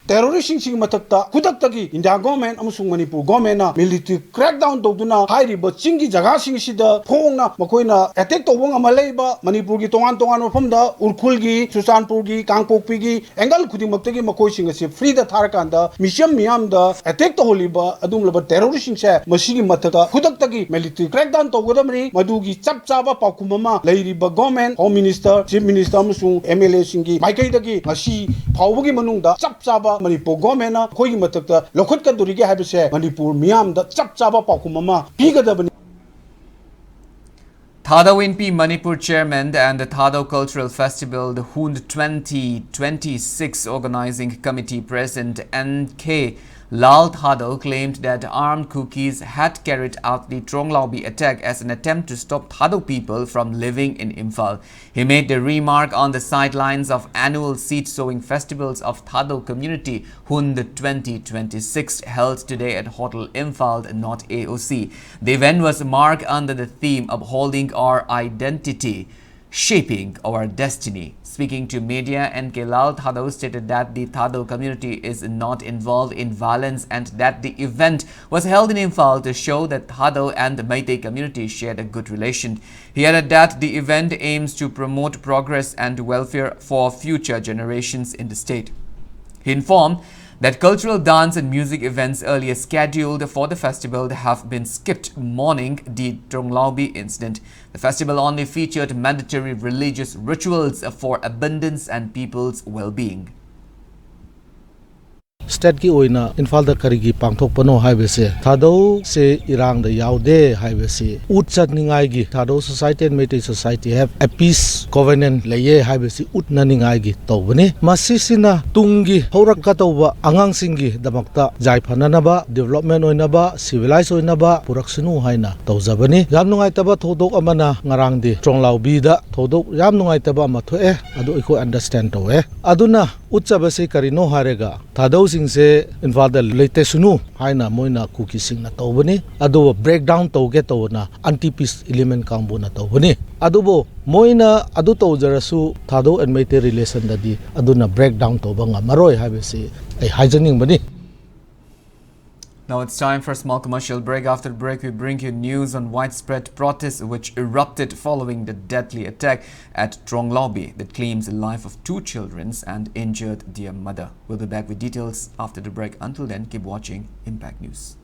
ꯇꯦꯔꯣꯔꯤꯁꯁꯤꯡꯁꯤꯒꯤ ꯃꯊꯛꯇ ꯈꯨꯗꯛꯇꯒꯤ India government ꯑꯃꯁꯨꯡ ꯃꯅꯤꯄꯨꯔ ꯒꯣꯔꯃꯦꯟꯅ military crackdown ꯇꯧꯗꯨꯅ ꯍꯥꯏꯔꯤꯕ ꯆꯤꯡꯒꯤ ꯖꯒꯥꯁꯤꯡꯁꯤꯗ ꯐꯣꯡꯅ ꯃꯈꯣꯏꯅ attack ꯇꯧꯕ ꯉꯝꯍꯜꯂꯛꯏꯕ ꯃꯅꯤꯄꯨꯔꯒꯤ ꯇꯣꯉꯥꯟ ꯇꯣꯉꯥꯟꯕ ꯃꯐꯝꯗ ꯎꯔꯈꯨꯜꯒꯤ, ꯆꯨꯔꯆꯥꯟꯄꯨꯔꯒꯤ, ꯀꯥꯡꯄꯣꯛꯄꯤꯒꯤ ꯑꯦꯡꯒꯜ ꯈꯨꯗꯤꯡꯃꯛꯇꯒꯤ ꯃꯈꯣꯏꯁꯤꯡ ꯑꯁꯤ ꯐ꯭ꯔꯤꯗ ꯊꯥꯔꯀꯥꯟꯗ ꯃꯤꯆꯝ ꯃꯤꯌꯥꯝꯗ ꯑꯦꯇꯦꯛ ꯇꯧꯍꯜꯂꯤꯕ ꯑꯗꯨꯒꯨꯝꯂꯕ ꯇꯦꯔꯣꯔꯤꯁꯁꯤꯡꯁꯦ ꯃꯁꯤꯒꯤ ꯃꯊꯛꯇ ꯈꯨꯗꯛꯇꯒꯤ ꯃꯤꯂꯤꯇꯔꯤ ꯀ꯭ꯔꯦꯛꯗꯥꯎꯟ ꯇꯧꯒꯗꯕꯅꯤ꯫ ꯃꯗꯨꯒꯤ ꯆꯞ ꯆꯥꯕ ꯄꯥꯎꯈꯨꯝ ꯑꯃ ꯂꯩꯔꯤꯕ government, home minister, chief minister ꯑꯃꯁꯨꯡ ꯑꯦꯝ ꯑꯦꯜ ꯑꯦꯁꯤꯡꯒꯤ ꯃꯥꯏꯀꯩꯗꯒꯤ ꯉꯁꯤ ꯐꯥꯎꯕꯒꯤ ꯃꯅꯨꯡꯗ ꯆꯞ ꯆꯥꯕ ꯃꯅꯤꯄꯨꯔ ꯒꯣꯔꯃꯦꯟꯅ ꯑꯩꯈꯣꯏꯒꯤ ꯃꯊꯛꯇ ꯂꯧꯈꯠꯀꯗꯣꯔꯤꯒꯦ ꯍꯥꯏꯕꯁꯦ ꯃꯅꯤꯄꯨꯔ ꯃꯤꯌꯥꯝꯗ ꯆꯞ ꯆꯥꯕ ꯄꯥꯎꯈꯨꯝ ꯑꯃ ꯄꯤꯒꯗꯕꯅꯤ꯫ Thadou Inpi Manipur chairman and the Thadou Cultural Festival, the Hund twenty twenty-six Organizing Committee President N K Lal Thadou claimed that armed Kukis had carried out the Tronglaobi attack as an attempt to stop Thadou people from living in Imphal. He made the remark on the sidelines of annual seed sowing festivals of Thadou community, Hun the twenty twenty-six, held today at Hotel Imphal, not A O C. The event was marked under the theme Upholding Our Identity, Shaping Our Destiny. Speaking to media, N K Lal Thadou stated that the Thadou community is not involved in violence and that the event was held in Imphal to show that Thadou and the Meitei community shared a good relation. He added that the event aims to promote progress and welfare for future generations in the state. He informed that cultural dance and music events earlier scheduled for the festival have been skipped, mourning the Tronglaobi incident. The festival only featured mandatory religious rituals for abundance and people's well-being. ꯁ꯭ꯇꯦꯠꯀꯤ ꯑꯣꯏꯅ ꯏꯝꯐꯥꯜꯗ ꯀꯔꯤꯒꯤ ꯄꯥꯡꯊꯣꯛꯄꯅꯣ ꯍꯥꯏꯕꯁꯦ, ꯊꯥꯗꯧꯁꯦ ꯏꯔꯥꯡꯗ ꯌꯥꯎꯗꯦ ꯍꯥꯏꯕꯁꯤ ꯎꯠꯆꯅꯤꯡꯉꯥꯏꯒꯤ, Thadou society and Meitei society have a peace covenant ꯂꯩꯌꯦ ꯍꯥꯏꯕꯁꯤ ꯎꯠꯅꯅꯤꯡꯉꯥꯏꯒꯤ ꯇꯧꯕꯅꯤ꯫ ꯃꯁꯤꯁꯤꯅ ꯇꯨꯡꯒꯤ ꯍꯧꯔꯛꯀꯗꯧꯕ ꯑꯉꯥꯡꯁꯤꯡꯒꯤꯗꯃꯛꯇ ꯌꯥꯏꯐꯅꯅꯕ, development ꯑꯣꯏꯅꯕ, civilized ꯑꯣꯏꯅꯕ ꯄꯨꯔꯛꯁꯅꯨ ꯍꯥꯏꯅ ꯇꯧꯖꯕꯅꯤ꯫ ꯌꯥꯝ ꯅꯨꯡꯉꯥꯏꯇꯕ ꯊꯧꯗꯣꯛ ꯑꯃꯅ ꯉꯔꯥꯡꯗꯤ ꯇ꯭ꯔꯣꯡꯂꯥꯎꯕꯤꯗ ꯊꯧꯗꯣꯛ ꯌꯥꯝ ꯅꯨꯡꯉꯥꯏꯇꯕ ꯑꯃ ꯊꯣꯛꯑꯦ, ꯑꯗꯨ ꯑꯩꯈꯣꯏ understand ꯇꯧꯋꯦ꯫ ꯑꯗꯨꯅ ꯎꯠꯆꯕꯁꯤ ꯀꯔꯤꯅꯣ ꯍꯥꯏꯔꯒ, ꯊꯥꯗꯧꯁꯤꯡꯁꯦ ꯏꯝꯐꯥꯜꯗ ꯂꯩꯇꯁꯅꯨ ꯍꯥꯏꯅ ꯃꯣꯏꯅ ꯀꯨꯀꯤꯁꯤꯡꯅ ꯇꯧꯕꯅꯤ, ꯑꯗꯨꯕꯨ break down ꯇꯧꯒꯦ ꯇꯧꯕꯅ anti peace element ꯀꯥꯡꯕꯨꯅ ꯇꯧꯕꯅꯤ꯫ ꯑꯗꯨꯕꯨ ꯃꯣꯏꯅ ꯑꯗꯨ ꯇꯧꯖꯔꯁꯨ, ꯊꯥꯗꯧ and ꯃꯩꯇꯩ relationꯗꯗꯤ ꯑꯗꯨꯅ break down ꯇꯧꯕ ꯉꯝꯃꯔꯣꯏ ꯍꯥꯏꯕꯁꯤ ꯑꯩ ꯍꯥꯏꯖꯅꯤꯡꯕꯅꯤ꯫ Now it's time for a small commercial break. After the break, we bring you news on widespread protests which erupted following the deadly attack at Tronglaobi that claims the life of two children and injured their mother. We'll be back with details after the break. Until then, keep watching Impact News.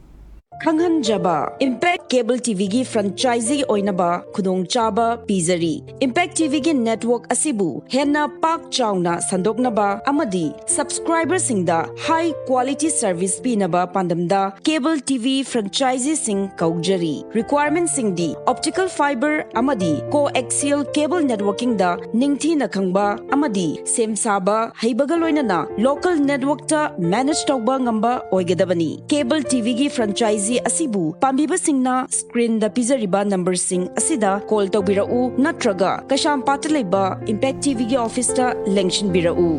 ꯈꯪꯍꯟꯖꯕ꯫ Impact cable T V ꯒꯤ franchisee ꯑꯣꯏꯅꯕ ꯈꯨꯗꯣꯡꯆꯥꯕ ꯄꯤꯖꯔꯤ꯫ Impact T V ꯒꯤ network ꯑꯁꯤꯕꯨ ꯍꯦꯟꯅ ꯄꯥꯛ ꯆꯥꯎꯅ ꯁꯟꯗꯣꯛꯅꯕ ꯑꯃꯗꯤ subscriberꯁꯤꯡꯗ high quality service ꯄꯤꯅꯕ ꯄꯥꯟꯗꯝꯗ cable T V franchiseeꯁꯤꯡ ꯀꯧꯖꯔꯤ꯫ Requirementꯁꯤꯡꯗꯤ optical fiber ꯑꯃꯗꯤ coaxial cable networkingꯗ ꯅꯤꯡꯊꯤꯅ ꯈꯪꯕ ꯑꯃꯗꯤ ꯁꯦꯝ ꯁꯥꯕ ꯍꯩꯕꯒ ꯂꯣꯏꯅꯅ local networkꯇ manage ꯇꯧꯕ ꯉꯝꯕ ꯑꯣꯏꯒꯗꯕꯅꯤ꯫ Cable T V ꯒꯤ franchisee ꯑꯁꯤꯕꯨ ꯄꯥꯝꯕꯤꯕꯁꯤꯡꯅ screenꯗ ꯄꯤꯖꯔꯤꯕ numberꯁꯤꯡ ꯑꯁꯤꯗ call ꯇꯧꯕꯤꯔꯛꯎ ꯅꯠꯇ꯭ꯔꯒ ꯀꯩꯁꯥꯝꯄꯥꯠꯇ ꯂꯩꯕ Impact T V ꯒꯤ officeꯇ ꯂꯦꯡꯁꯤꯟꯕꯤꯔꯛꯎ꯫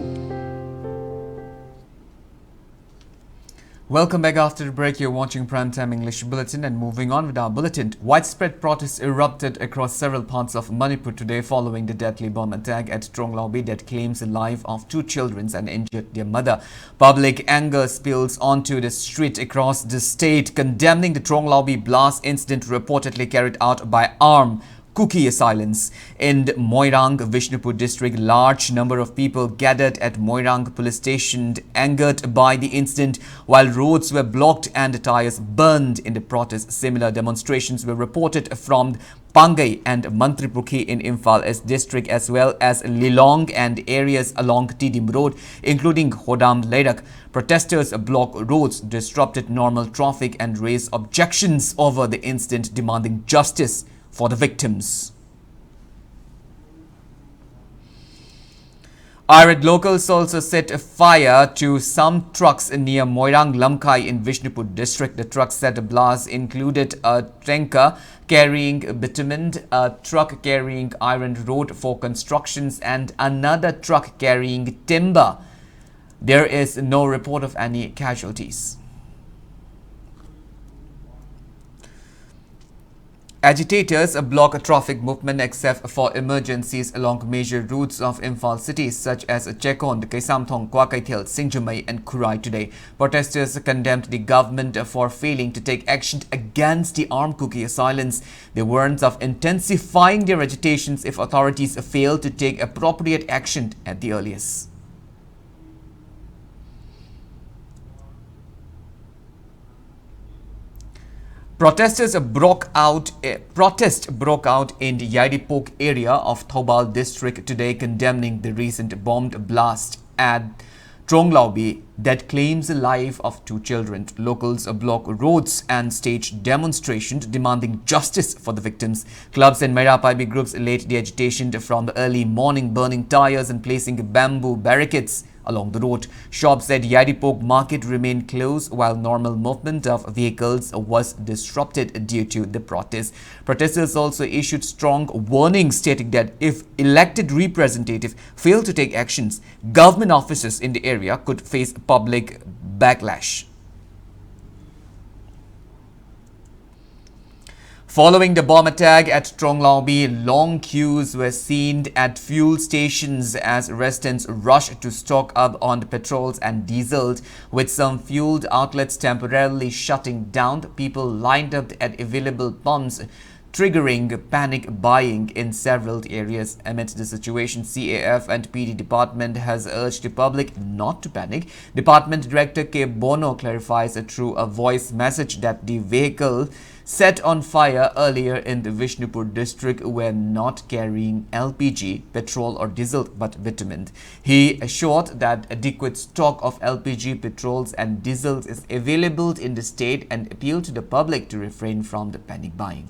Welcome back after the break. You're watching Prime Time English Bulletin and moving on with our bulletin. Widespread protests erupted across several parts of Manipur today following the deadly bomb attack at Tronglaubi that claims the life of two children and injured their mother. Public anger spills onto the street across the state, condemning the Tronglaubi blast incident reportedly carried out by armed Kuki assailants. In Moirang, Vishnupur district, large number of people gathered at Moirang police station, angered by the incident, while roads were blocked and tires burned in the protest. Similar demonstrations were reported from Pangai and Mantripukhi in Imphal East district, as well as Lilong and areas along Tidim Road, including Hodam Leirak. Protesters blocked roads, disrupted normal traffic, and raised objections over the incident, demanding justice for the victims. Irate locals also set fire to some trucks near Moirang Lamkai in Vishnupur district. The truck set blast included a tanker carrying bitumen, a truck carrying iron rod for constructions, and another truck carrying timber. There is no report of any casualties. Agitators block traffic movement except for emergencies along major routes of Imphal city, such as Chekon, Keisamthong, Kwakeithel, Singjamei, and Khurai today. Protesters condemned the government for failing to take action against the armed Kuki assailants. They warned of intensifying their agitations if authorities fail to take appropriate action at the earliest. Protesters broke out, eh, protest broke out in the Yairipok area of Thoubal district today, condemning the recent bombed blast at Tronglaubi that claims the life of two children. Locals blocked roads and staged demonstrations demanding justice for the victims. Clubs and Meira Paibi groups led the agitation from the early morning, burning tires and placing bamboo barricades along the road. Shops at Yairipok market remained closed while normal movement of vehicles was disrupted due to the protest. Protesters also issued strong warnings stating that if elected representatives fail to take actions, government offices in the area could face public backlash. Following the bomb attack at Tronglaubi, long queues were seen at fuel stations as residents rushed to stock up on the petrols and diesels, with some fuel outlets temporarily shutting down. People lined up at available pumps, triggering panic buying in several areas. Amidst the situation, C A F and P D department has urged the public not to panic. Department Director K Bono clarifies through a voice message that the vehicle set on fire earlier in the Vishnupur district were not carrying L P G, petrol or diesel, but vitamin. He assured that adequate stock of L P G, petrols and diesels is available in the state and appealed to the public to refrain from the panic buying.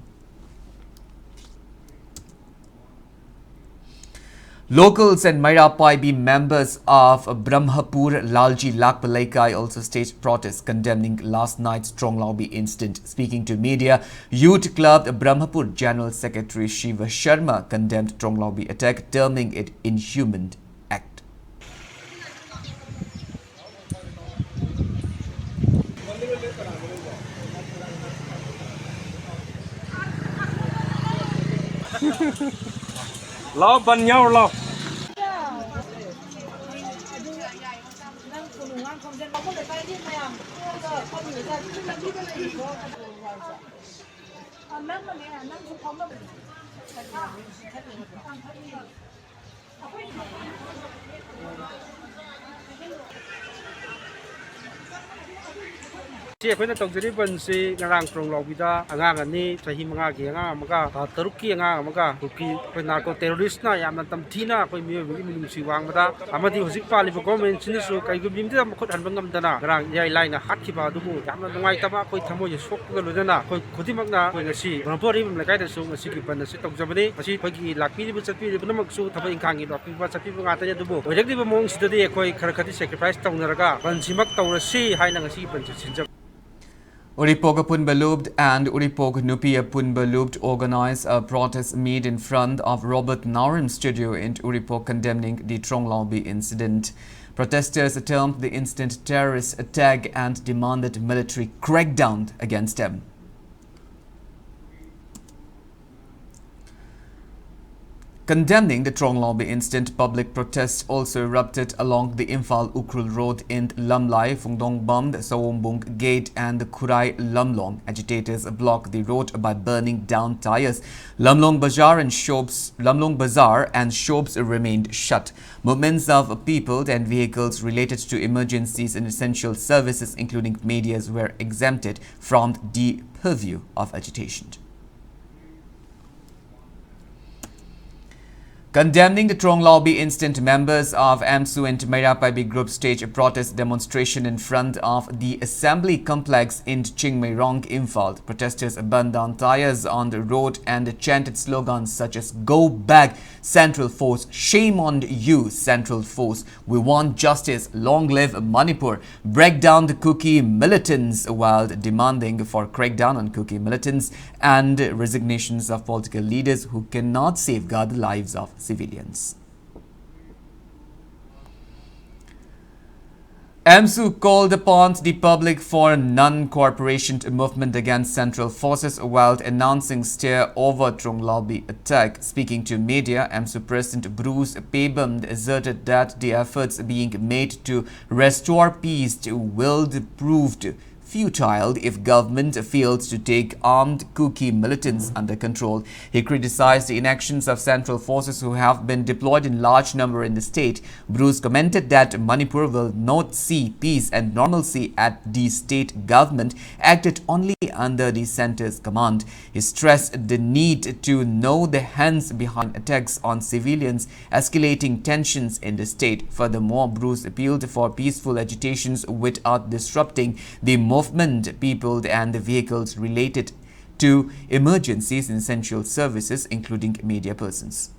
Locals and Meira Paibi members of Brahmapur Lalji Lakpa Leikai also staged protests condemning last night's Tronglaubi incident. Speaking to media, Youth Club Brahmapur General Secretary Shiva Sharma condemned Tronglaubi attack, terming it inhuman act. ꯂꯥꯎ, ꯕꯟ ꯌꯥꯎꯔ ꯂꯥꯎ꯫ ꯁꯤ ꯑꯩꯈꯣꯏꯅ ꯇꯧꯖꯔꯤꯕ ꯕꯟꯁꯤ ꯉꯔꯥꯡ ꯇ꯭ꯔꯣꯡꯂꯥꯎꯕꯤꯗ ꯑꯉꯥꯡ ꯑꯅꯤ, ꯆꯍꯤ ꯃꯉꯥꯒꯤ ꯑꯉꯥꯡ ꯑꯃꯒ, ꯊꯥ ꯇꯔꯨꯛꯀꯤ ꯑꯉꯥꯡ ꯑꯃꯒ, ꯀꯨꯀꯤ ꯑꯩꯈꯣꯏ ꯅꯥꯔꯀꯣ ꯇꯦꯔꯣꯔꯤꯁꯅ ꯌꯥꯝꯅ ꯇꯝꯊꯤꯅ ꯑꯩꯈꯣꯏ ꯃꯤꯑꯣꯏꯕꯒꯤ ꯃꯤꯅꯨꯡꯁꯤ ꯋꯥꯡꯃꯗ ꯑꯃꯗꯤ ꯍꯧꯖꯤꯛ ꯄꯥꯜꯂꯤꯕ ꯒꯣꯔꯃꯦꯟꯁꯤꯅꯁꯨ ꯀꯩꯒꯨꯝꯕ ꯑꯃꯗ ꯃꯈꯨꯠ ꯍꯟꯕ ꯉꯝꯗꯅ ꯉꯔꯥꯡ ꯏꯔꯥꯏ ꯂꯥꯏꯅ ꯍꯥꯠꯈꯤꯕ ꯑꯗꯨꯕꯨ ꯌꯥꯝꯅ ꯅꯨꯡꯉꯥꯏꯇꯕ ꯑꯩꯈꯣꯏ ꯊꯃꯣꯏꯁꯦ ꯁꯣꯛꯄꯒ ꯂꯣꯏꯅꯅ ꯑꯩꯈꯣꯏ ꯈꯨꯗꯤꯡꯃꯛꯅ ꯑꯩꯈꯣꯏ ꯉꯁꯤ ꯕ꯭ꯔꯍ꯭ꯃꯄꯨꯔ ꯑꯔꯤꯕꯝ ꯂꯩꯀꯥꯏꯗꯁꯨ ꯉꯁꯤꯒꯤ ꯕꯟ ꯑꯁꯤ ꯇꯧꯖꯕꯅꯤ꯫ ꯃꯁꯤ ꯑꯩꯈꯣꯏꯒꯤ ꯂꯥꯛꯄꯤꯔꯤꯕ ꯆꯠꯄꯤꯔꯤꯕ ꯄꯨꯝꯅꯃꯛꯁꯨ ꯊꯕꯛ ꯏꯪꯈꯥꯡꯒꯤ ꯂꯥꯛꯄꯤꯕ ꯆꯠꯄꯤꯕ ꯉꯥꯛꯇꯅꯤ, ꯑꯗꯨꯕꯨ ꯑꯣꯏꯔꯛꯂꯤꯕ ꯃꯑꯣꯡꯁꯤꯗꯗꯤ ꯑꯩꯈꯣꯏ ꯈꯔ ꯈꯔꯗꯤ ꯁꯦꯀ꯭ꯔꯤꯐꯥꯏꯁ ꯇꯧꯅꯔꯒ ꯕꯟꯁꯤꯃꯛ ꯇꯧꯔꯁꯤ ꯍꯥꯏꯅ ꯉꯁꯤꯒꯤ ꯕꯟꯁꯤ ꯁꯤꯟꯖꯕꯅꯤ꯫ Uripok Apunba Lup and Uripok Nupi Apunba Lup organized a protest meet in front of Robert Naorim's studio in Uripok, condemning the Tronglaubi incident. Protesters termed the incident terrorist attack and demanded military crackdown against them. Condemning the Tronglaubi incident, public protests also erupted along the Imphal Ukhrul Road in Lamlai, Phungdongbam, Sawombung Gate, and Khurai Lamlong. Agitators blocked the road by burning down tires. Lamlong Bazaar and shops, Lamlong Bazaar and shops remained shut. Movements of people and vehicles related to emergencies and essential services, including medias, were exempted from the purview of agitation. Condemning the Tronglaubi incident, members of AMSU and Meira Paibi group staged a protest demonstration in front of the assembly complex in Chingmeirong, Imphal. Protesters burned down tires on the road and chanted slogans such as "Go back, Central Force," "Shame on you, Central Force," "We want justice," "Long live Manipur," "Break down the Kuki militants," while demanding for crackdown on Kuki militants and resignations of political leaders who cannot safeguard the lives of civilians. AMSU called upon the public for non-cooperation movement against central forces while announcing stare over Tronglaubi attack. Speaking to media, AMSU President Bruce Pebam asserted that the efforts being made to restore peace will prove futile if government fails to take armed Kuki militants under control. He criticized the inactions of central forces who have been deployed in large number in the state. Bruce commented that Manipur will not see peace and normalcy had the state government acted only under the centre's command. He stressed the need to know the hands behind attacks on civilians, escalating tensions in the state. Furthermore, Bruce appealed for peaceful agitations without disrupting the movement, people, and the vehicles related to emergencies and essential services, including media persons.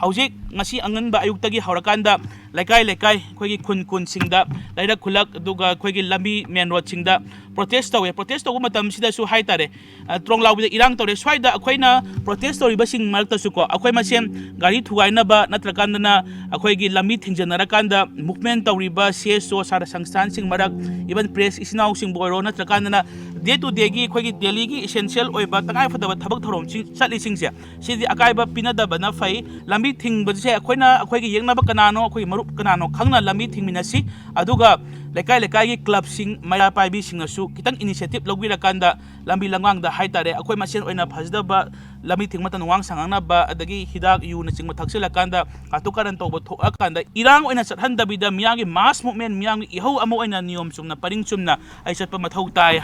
ꯍꯧꯖꯤꯛ ꯉꯁꯤ ꯑꯉꯟꯕ ꯑꯌꯨꯛꯇꯒꯤ ꯍꯧꯔꯀꯥꯟꯗ ꯂꯩꯀꯥꯏ ꯂꯩꯀꯥꯏ, ꯑꯩꯈꯣꯏꯒꯤ ꯈꯨꯟ ꯈꯨꯟꯁꯤꯡꯗ, ꯂꯩꯔꯛ ꯈꯨꯜꯂꯛ, ꯑꯗꯨꯒ ꯑꯩꯈꯣꯏꯒꯤ ꯂꯝꯕꯤ, ꯃꯦꯟ ꯔꯣꯗꯁꯤꯡꯗ ꯄ꯭ꯔꯣꯇꯦꯁ ꯇꯧꯋꯦ꯫ ꯄ꯭ꯔꯣꯇꯦꯁ ꯇꯧꯕ ꯃꯇꯝꯁꯤꯗꯁꯨ ꯍꯥꯏ ꯇꯥꯔꯦ, ꯑ, ꯇ꯭ꯔꯣꯡꯂꯥꯎꯕꯤꯗ ꯏꯔꯥꯡ ꯇꯧꯔꯦ꯫ ꯁ꯭ꯋꯥꯏꯗ ꯑꯩꯈꯣꯏꯅ ꯄ꯭ꯔꯣꯇꯦꯁ ꯇꯧꯔꯤꯕꯁꯤꯡ ꯃꯔꯛꯇꯁꯨꯀꯣ, ꯑꯩꯈꯣꯏ ꯃꯁꯦꯟ ꯒꯥꯔꯤ ꯊꯨꯒꯥꯏꯅꯕ ꯅꯠꯇ꯭ꯔꯀꯥꯟꯗꯅ ꯑꯩꯈꯣꯏꯒꯤ ꯂꯝꯕꯤ ꯊꯤꯡꯖꯤꯟꯅꯔꯀꯥꯟꯗ ꯃꯨꯚꯃꯦꯟ ꯇꯧꯔꯤꯕ ꯁꯤ ꯑꯦꯁ ꯑꯣ, ꯁꯥꯇ꯭ꯔ ꯁꯪꯁꯊꯥꯟꯁꯤꯡ ꯃꯔꯛ, ꯏꯚꯟ ꯄ꯭ꯔꯦꯁ ꯏꯆꯤꯟ ꯏꯅꯥꯎꯁꯤꯡꯕꯨ ꯑꯣꯏꯔꯣ, ꯅꯠꯇ꯭ꯔꯀꯥꯟꯗꯅ ꯗꯦ ꯇꯨ ꯗꯦꯒꯤ ꯑꯩꯈꯣꯏꯒꯤ ꯗꯦꯂꯤꯒꯤ ꯏꯁꯦꯟꯁꯤꯌꯦꯜ ꯑꯣꯏꯕ ꯇꯉꯥꯏꯐꯗꯕ ꯊꯕꯛ ꯊꯧꯔꯝꯁꯤꯡ ꯆꯠꯂꯤꯁꯤꯡꯁꯦ, ꯁꯤꯗꯤ ꯑꯀꯥꯏꯕ ꯄꯤꯅꯗꯕꯅ ꯐꯩ꯫ ꯂꯝꯕꯤ ꯊꯤꯡꯕꯁꯦ ꯑꯩꯈꯣꯏꯅ, ꯑꯩꯈꯣꯏꯒꯤ ꯌꯦꯛꯅꯕ ꯀꯅꯥꯅꯣ, ꯑꯩꯈꯣꯏꯒꯤ ꯃꯔꯨꯞ ꯀꯅꯥꯅꯣ ꯈꯪꯅ ꯂꯝꯕꯤ ꯊꯤꯡꯃꯤꯟꯅꯁꯤ꯫ ꯑꯗꯨꯒ ꯂꯩꯀꯥꯏ ꯂꯩꯀꯥꯏꯒꯤ ꯀ꯭ꯂꯕꯁꯤꯡ, ꯃꯩꯔꯥ ꯄꯥꯏꯕꯤꯁꯤꯡꯅꯁꯨ ꯈꯤꯇꯪ ꯏꯅꯤꯁꯤꯌꯦꯇꯤꯚ ꯂꯧꯕꯤꯔꯀꯥꯟꯗ ꯂꯝꯕꯤ ꯂꯝꯒꯥꯡꯗ ꯍꯥꯏ ꯇꯥꯔꯦ, ꯑꯩꯈꯣꯏ ꯃꯁꯦꯟ ꯑꯣꯏꯅ ꯐꯖꯗꯕ ꯂꯝꯕꯤ ꯊꯤꯡꯕ ꯃꯇꯝꯗ ꯋꯥꯉꯥꯡ ꯁꯉꯥꯡꯅꯕ, ꯑꯗꯒꯤ ꯍꯤꯗꯥꯛ ꯌꯨꯅꯆꯤꯡꯕ ꯊꯛꯆꯤꯜꯂꯀꯥꯟꯗ ꯀꯥꯇꯨ ꯀꯥꯔꯟ ꯇꯧꯕ ꯊꯣꯛꯂꯀꯥꯟꯗ ꯏꯔꯥꯡ ꯑꯣꯏꯅ ꯆꯠꯍꯟꯗꯕꯤꯗ ꯃꯤꯌꯥꯝꯒꯤ ꯃꯥꯁ ꯃꯨꯚꯃꯦꯟ, ꯃꯤꯌꯥꯝꯒꯤ ꯏꯍꯧ ꯑꯃ ꯑꯣꯏꯅ ꯅꯤꯌꯣꯝ ꯆꯨꯝꯅ ꯄꯔꯤꯡ ꯆꯨꯝꯅ ꯑꯩ ꯆꯠꯄ ꯃꯊꯧ ꯇꯥꯏ꯫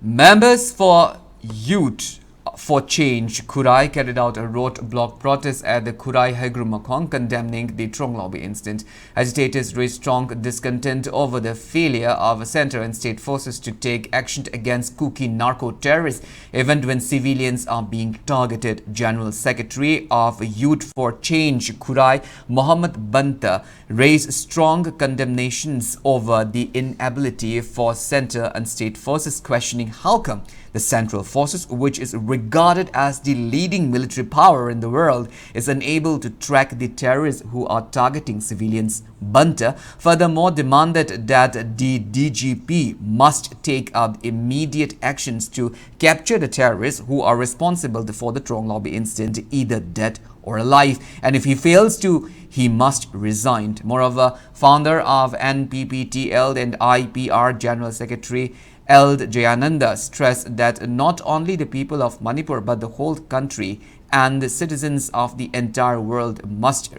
Members for Youth for Change, Khurai, carried out a roadblock protest at the Khurai Haigrum Makhong, condemning the Tronglaobi incident. Agitators raised strong discontent over the failure of centre and state forces to take action against Kuki narco-terrorists, even when civilians are being targeted. General Secretary of Youth for Change, Khurai, Mohammad Banta, raised strong condemnations over the inability for centre and state forces, questioning how come the central forces, which is regarded as the leading military power in the world, is unable to track the terrorists who are targeting civilians. Banta furthermore demanded that the D G P must take up immediate actions to capture the terrorists who are responsible for the Tronglaobi incident, either dead or alive, and if he fails to, he must resign. Moreover, founder of N P P T L and I P R General Secretary L Jayananda stressed that not only the people of Manipur but the whole country and the citizens of the entire world must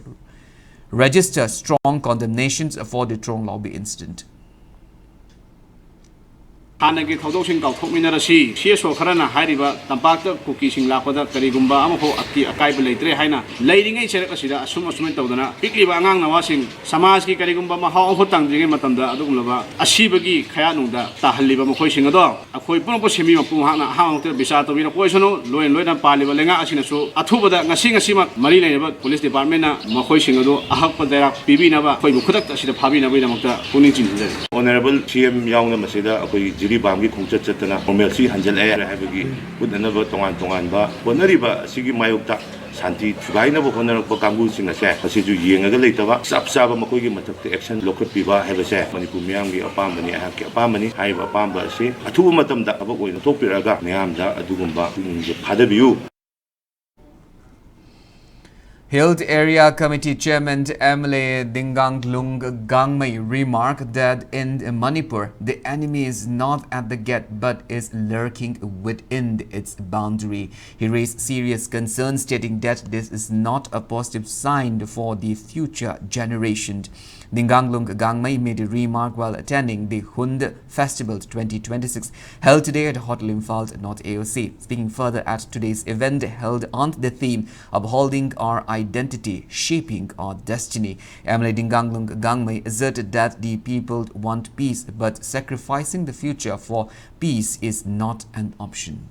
register strong condemnations for the Trong Lobby incident. ꯍꯥꯟꯅꯒꯤ ꯊꯧꯗꯣꯛꯁꯤꯡ ꯀꯥꯎꯊꯣꯛꯃꯤꯟꯅꯔꯁꯤ꯫ C S ꯑꯣ ꯈꯔꯅ ꯍꯥꯏꯔꯤꯕ ꯇꯝꯄꯥꯛꯇ ꯀꯨꯀꯤꯁꯤꯡ ꯂꯥꯛꯄꯗ ꯀꯔꯤꯒꯨꯝꯕ ꯑꯃꯐꯥꯎ ꯑꯀꯤ ꯑꯀꯥꯏꯕ ꯂꯩꯇ꯭ꯔꯦ ꯍꯥꯏꯅ ꯂꯩꯔꯤꯉꯩ ꯆꯩꯔꯛ ꯑꯁꯤꯗ ꯑꯁꯨꯝ ꯑꯁꯨꯃꯥꯏꯅ ꯇꯧꯗꯅ ꯄꯤꯛꯂꯤꯕ ꯑꯉꯥꯡ ꯅꯋꯥꯁꯤꯡ ꯁꯃꯥꯖꯀꯤ ꯀꯔꯤꯒꯨꯝꯕ ꯃꯍꯥꯎ ꯑꯃꯐꯥꯎ ꯇꯪꯗ꯭ꯔꯤꯉꯩ ꯃꯇꯝꯗ ꯑꯗꯨꯒꯨꯝꯂꯕ ꯑꯁꯤꯕꯒꯤ ꯈꯌꯥꯠꯅꯨꯡꯗ ꯇꯥꯍꯜꯂꯤꯕ ꯃꯈꯣꯏꯁꯤꯡ ꯑꯗꯣ ꯑꯩꯈꯣꯏ ꯄꯨꯝꯅꯃꯛꯄꯨ ꯁꯦꯝꯕꯤꯕ ꯃꯄꯨ ꯃꯍꯥꯛꯅ ꯑꯍꯥꯡꯕ ꯃꯛꯇꯗ ꯕꯤꯆꯥꯔ ꯇꯧꯕꯤꯔꯛꯄ ꯑꯣꯏꯁꯅꯨ꯫ ꯂꯣꯏꯅ ꯂꯣꯏꯅ ꯄꯥꯜꯂꯤꯕ ꯂꯩꯉꯥꯛ ꯑꯁꯤꯅꯁꯨ ꯑꯊꯨꯕꯗ ꯉꯁꯤ ꯉꯁꯤꯃꯛ ꯃꯔꯤ ꯂꯩꯅꯕ ꯄꯨꯂꯤꯁ ꯗꯤꯄꯥꯔꯠꯃꯦꯟꯅ ꯃꯈꯣꯏꯁꯤꯡ ꯑꯗꯨ ꯑꯍꯛꯄ ꯆꯩꯔꯥꯛ ꯄꯤꯕꯤꯅꯕ ꯑꯩꯈꯣꯏꯕꯨ ꯈꯨꯗꯛꯇ ꯑꯁꯤꯗ ꯐꯥꯕꯤꯅꯕꯒꯤꯗꯃꯛꯇ ꯄꯨꯛꯅꯤꯡ ꯆꯤꯡꯁꯤꯟꯖꯔꯤ꯫ ꯑꯣꯅꯔꯦꯕꯜ ꯁꯤ ꯑꯦꯝ ꯌꯥꯎꯅ ꯃꯁꯤꯗ ꯑꯩꯈꯣꯏꯒꯤ ꯖꯤꯔꯤꯕꯥꯝꯒꯤ ꯈꯣꯡꯆꯠ ꯆꯠꯇꯅ ꯅꯣꯔꯃꯦꯜꯁꯤ ꯍꯟꯖꯤꯜꯂꯛꯑꯦ ꯍꯥꯏꯕꯒꯤ ꯎꯠꯅꯅꯕ ꯇꯣꯉꯥꯟ ꯇꯣꯉꯥꯟꯕ ꯍꯣꯠꯅꯔꯤꯕ ꯑꯁꯤꯒꯤ ꯃꯥꯌꯣꯛꯇ ꯁꯥꯟꯇꯤ ꯊꯨꯒꯥꯏꯅꯕ ꯍꯣꯠꯅꯔꯛꯄ ꯀꯥꯡꯕꯨꯁꯤꯡ ꯑꯁꯦ ꯃꯁꯤꯁꯨ ꯌꯦꯡꯉꯒ ꯂꯩꯇꯕ ꯆꯞ ꯆꯥꯕ ꯃꯈꯣꯏꯒꯤ ꯃꯊꯛꯇ ꯑꯦꯛꯁꯟ ꯂꯧꯈꯠꯄꯤꯕ ꯍꯥꯏꯕꯁꯦ ꯃꯅꯤꯄꯨꯔ ꯃꯤꯌꯥꯝꯒꯤ ꯑꯄꯥꯝꯕꯅꯤ, ꯑꯩꯍꯥꯛꯀꯤ ꯑꯄꯥꯝꯕꯅꯤ꯫ ꯍꯥꯏꯔꯤꯕ ꯑꯄꯥꯝꯕ ꯑꯁꯤ ꯑꯊꯨꯕ ꯃꯇꯝꯗ ꯊꯕꯛ ꯑꯣꯏꯅ ꯊꯣꯛꯄꯤꯔꯛꯑꯒ ꯃꯤꯌꯥꯝꯗ ꯑꯗꯨꯒꯨꯝꯕ ꯄꯨꯛꯅꯤꯡꯁꯦ ꯐꯥꯗꯕꯤꯌꯨ꯫ Hill Area Committee Chairman M L A Dinganglung Gangmei remarked that in Manipur, the enemy is not at the gate but is lurking within its boundary. He raised serious concerns, stating that this is not a positive sign for the future generation. Dinganglung Gangmei made a remark while attending the Hund Festival twenty twenty-six, held today at Hotel Imphal North A O C. Speaking further at today's event held on the theme Upholding Our Identity, Shaping Our Destiny, M L A Dinganglung Gangmei asserted that the people want peace, but sacrificing the future for peace is not an option.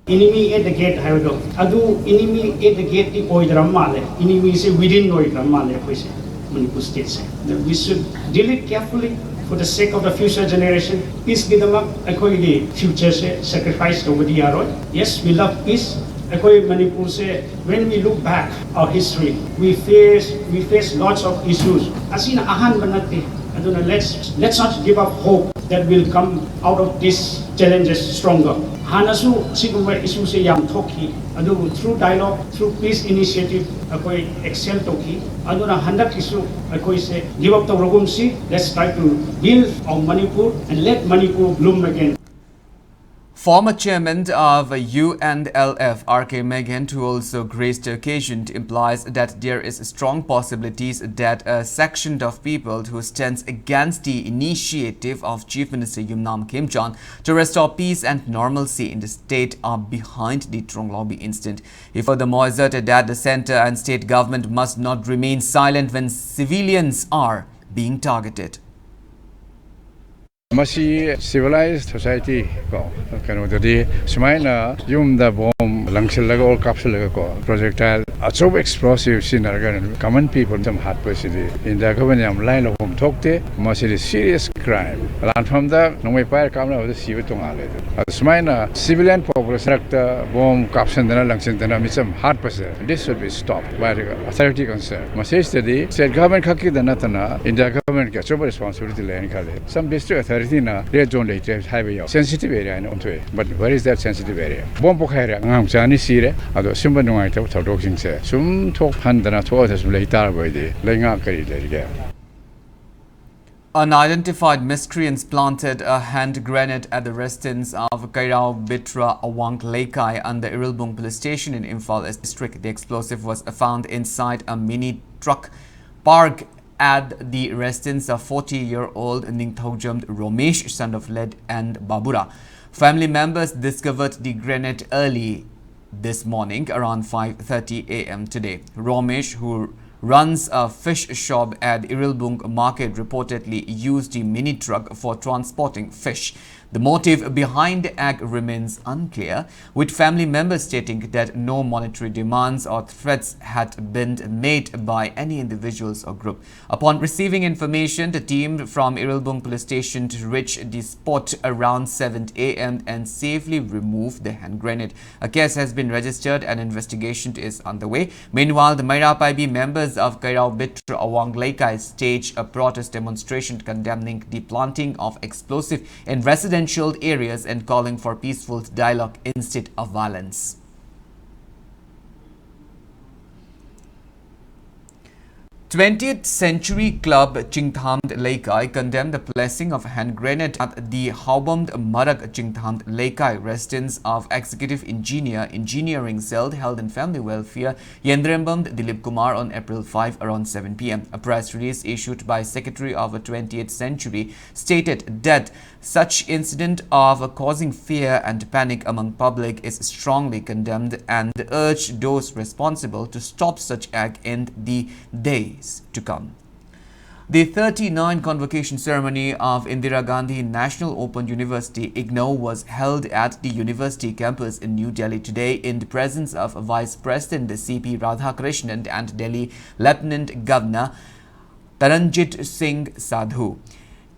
Enemy at the gate ꯍꯥꯏꯕꯗꯣ ꯑꯗꯨ enemy at the gateꯇꯤ ꯑꯣꯏꯗ꯭ꯔꯕ ꯃꯥꯜꯂꯦ꯫ Enemyꯁꯦ within ꯑꯣꯏꯈ꯭ꯔꯕ ꯃꯥꯜꯂꯦ ꯑꯩꯈꯣꯏꯁꯦ, Manipur stateꯁꯦ꯫ That we should deal it carefully for the sake of the future generation. Peaceꯀꯤꯗꯃꯛ ꯑꯩꯈꯣꯏꯒꯤ futureꯁꯦ sacrifice ꯇꯧꯕꯗꯤ ꯌꯥꯔꯣꯏ꯫ Yes, we love peace. ꯑꯩꯈꯣꯏ ꯃꯅꯤꯄꯨꯔꯁꯦ, when we look back our history, we face, we face lots of issues. ꯑꯁꯤꯅ ꯑꯍꯥꯟꯕ ꯅꯠꯇꯦ꯫ ꯑꯗꯨꯅ let's, let's not give up hope that we'll come out of these challenges stronger. ꯍꯥꯟꯅꯁꯨ ꯑꯁꯤꯒꯨꯝꯕ ꯏꯁꯨꯁꯦ ꯌꯥꯝ ꯊꯣꯛꯈꯤ, ꯑꯗꯨꯕꯨ through dialogue, through peace initiative ꯑꯩꯈꯣꯏ excel ꯇꯧꯈꯤ꯫ ꯑꯗꯨꯅ ꯍꯟꯗꯛꯀꯤꯁꯨ ꯑꯩꯈꯣꯏꯁꯦ give up ꯇꯧꯔꯒꯨꯝꯁꯤ, let's try to build our Manipur and let Manipur bloom again. Former chairman of U N L F R K Meghent, who also graced the occasion, implies that there is strong possibilities that a section of people who stands against the initiative of Chief Minister Yumnam Khemchand to restore peace and normalcy in the state are behind the Tronglobi incident. He furthermore asserted that the centre and state government must not remain silent when civilians are being targeted. ꯃꯁꯤ civilized society ꯀꯣ, ꯀꯩꯅꯣꯗꯗꯤ ꯁꯨꯃꯥꯏꯅ ꯌꯨꯝꯗ bomb ꯂꯪꯁꯤꯜꯂꯒ or ꯀꯥꯞꯁꯤꯜꯂꯒ ꯀꯣ, projectile ꯑꯆꯧꯕ explosive ꯁꯤꯖꯤꯟꯅꯔꯒ common people ꯁꯨꯝ ꯍꯥꯠꯄꯁꯤꯗꯤ India government ꯌꯥꯝ ꯂꯥꯏꯅ ꯂꯧꯐꯝ ꯊꯣꯛꯇꯦ꯫ ꯃꯁꯤꯗꯤ serious crime꯫ ꯂꯥꯟꯐꯝꯗ ꯅꯣꯡꯃꯩ ꯄꯥꯏꯔ ꯀꯥꯞꯅꯕꯗ ꯁꯤꯕ ꯇꯣꯉꯥꯜꯂꯦ꯫ ꯑꯗꯨ ꯁꯨꯃꯥꯏꯅ civilian population ꯃꯔꯛꯇ ꯕꯣꯝ ꯀꯥꯞꯁꯤꯟꯗꯅ ꯂꯪꯁꯤꯟꯗꯅ ꯃꯤꯆꯝ ꯍꯥꯠꯄꯁꯦ, this should be stopped by the authority concerned꯫ ꯃꯁꯤꯁꯤꯗꯗꯤ state government ꯈꯛꯀꯤꯗ ꯅꯠꯇꯅ ꯏꯟꯗꯤꯌꯥ ꯒꯚꯔꯟꯃꯦꯟꯒꯤ ꯑꯆꯧꯕ responsibility ꯂꯩ ꯍꯥꯏꯅ ꯈꯜꯂꯤ꯫ Some district authorityꯅ red zone ꯂꯩꯇ꯭ꯔꯦ ꯍꯥꯏꯕ ꯌꯥꯎ, sensitive area ꯍꯥꯏꯅ ꯑꯣꯟꯊꯣꯛꯑꯦ꯫ But where is that sensitive area? Bomb ꯄꯣꯈꯥꯏꯔꯦ, ꯑꯉꯥꯡ ꯃꯆꯥ ꯑꯅꯤ ꯁꯤꯔꯦ꯫ ꯑꯗꯣ ꯁꯨꯝꯕ ꯅꯨꯡꯉꯥꯏꯇꯕ ꯊꯧꯗꯣꯛꯁꯤꯡꯁꯦ ꯁꯨꯝ ꯊꯣꯛꯍꯟꯗꯅ ꯊꯣꯛꯑꯗ ꯁꯨꯝ ꯂꯩ ꯇꯥꯔꯕ ꯑꯣꯏꯗꯤ ꯂꯩꯉꯥꯛ ꯀꯔꯤ ꯂꯩꯔꯤꯒꯦ? Unidentified miscreants planted a hand grenade at the residence of Kairao Bitra Awang Leikai under Irilbung Police Station in Imphal District. The explosive was found inside a mini truck parked at the residence of forty-year-old Ningthaujam Romesh, son of late N Babura. Family members discovered the grenade early this morning around five thirty a m today. Romesh, who runs a fish shop at Irilbung Market, reportedly used the mini truck for transporting fish. The motive behind the act remains unclear, with family members stating that no monetary demands or threats had been made by any individuals or group. Upon receiving information, the team from Irilbung Police Station reached the spot around seven a m and safely removed the hand grenade. A case has been registered and investigation is underway. Meanwhile, the Maira Paibi members of Kairao Bitra Awang Leikai staged a protest demonstration condemning the planting of explosive in residential areas and calling for peaceful dialogue instead of violence. Twentieth Century Club Chingthamd Leikai condemned the placing of hand grenade at the Haobamd Marak Chingthamd Leikai residence of Executive Engineer, Engineering Cell, Health and Family Welfare, Yendrembamd Dilip Kumar on April five around seven p m. A press release issued by Secretary of a twentieth Century stated that such incident of causing fear and panic among public is strongly condemned and urged those responsible to stop such act in the days to come. The thirty-nine convocation ceremony of Indira Gandhi National Open University, ignou, was held at the university campus in New Delhi today in the presence of Vice President C P Radhakrishnan and Delhi Lieutenant Governor Taranjit Singh Sadhu.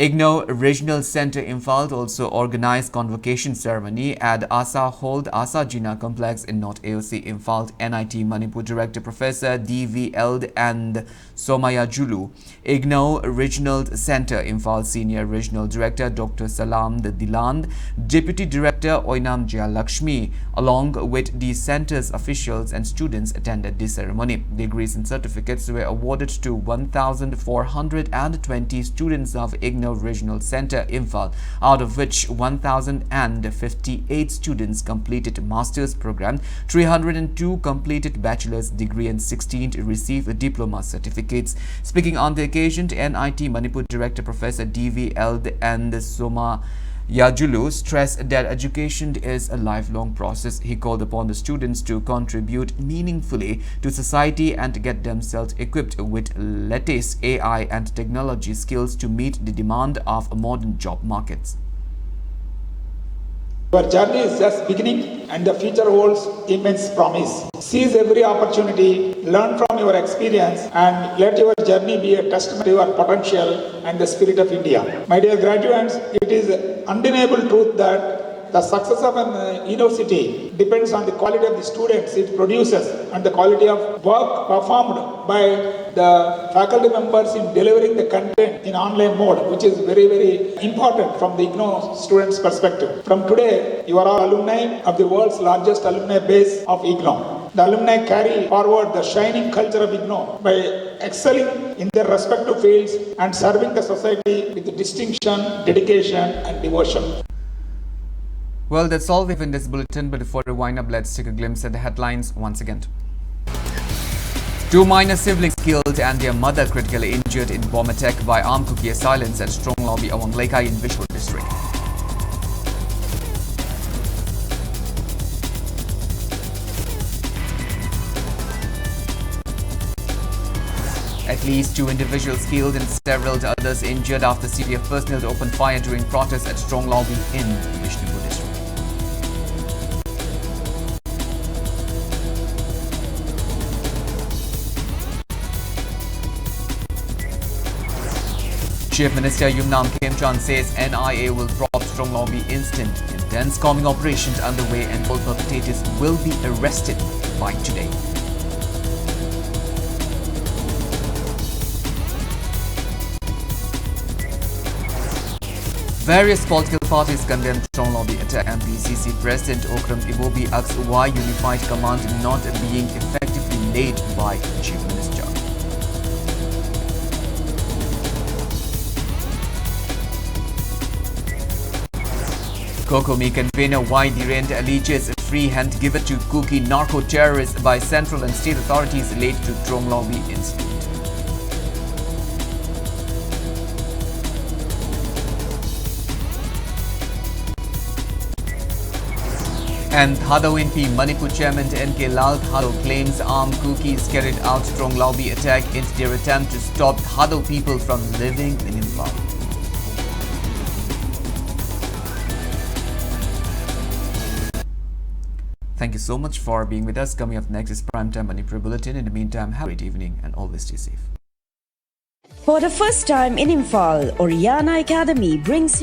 ignou Regional Centre Imphal also organised convocation ceremony at ASA Hall, ASA Jinnah Complex in North A O C Imphal. N I T Manipur Director Professor D V Eld and Somayajulu, ignou Regional Centre Imphal Senior Regional Director Doctor Salam Diland, Deputy Director Oinam Jayalakshmi, along with the centre's officials and students attended the ceremony. Degrees and certificates were awarded to one thousand four hundred and twenty students of ignou Regional Centre Imphal, out of which one thousand and fifty-eight students completed master's program, three hundred and two completed bachelor's degree, and sixteen received diploma certificates. Speaking on the occasion, N I T Manipur Director Professor D V Eld and Somayajulu stressed that education is a lifelong process. He called upon the students to contribute meaningfully to society and get themselves equipped with latest A I and technology skills to meet the demand of modern job markets. Your journey is just beginning and the future holds immense promise. Seize every opportunity, learn from your experience, and let your journey be a testament to your potential and the spirit of India. My dear graduates, it is undeniable truth that The success of an uh, university depends on the quality of the students it produces and the quality of work performed by the faculty members in delivering the content in online mode, which is very, very important from the IGNOU students' perspective. From today, you are all alumni of the world's largest alumni base of IGNOU. The alumni carry forward the shining culture of IGNOU by excelling in their respective fields and serving the society with distinction, dedication, and devotion. Well, that's all we've in this bulletin, but before we wind up, let's take a glimpse at the headlines once again. Two minor siblings killed and their mother critically injured in bomb attack by armed Kuki assailants at Stronglawbi Awang Leikai in Bishnu district. At least two individuals killed and several others injured after C R P F personnel opened fire during protests at Stronglawbi in Bishnupur district. Chief Minister Yumnam Khemchand says N I A will probe Stronglawbi incident. Intense combing operations underway and all perpetrators will be arrested by today. Various political parties condemned Stronglawbi attack. M P C C President Okram Ibobi asks why Unified Command not being effectively led by Chief Minister. COCOMI convener Y Dhiren alleges free hand given to Kuki narco-terrorists by central and state authorities led to Stronglawbi incident. And Thadou Inpi Manipur Chairman N K Lal Thadou claims armed Kukis carried out Stronglawbi attack in their attempt to stop Thadou people from living in Imphal. Thank you so much for being with us. Coming up next is Primetime Manipur Bulletin. In the meantime, have a great evening and always stay safe. For the first time in Imphal, Oriana Academy brings you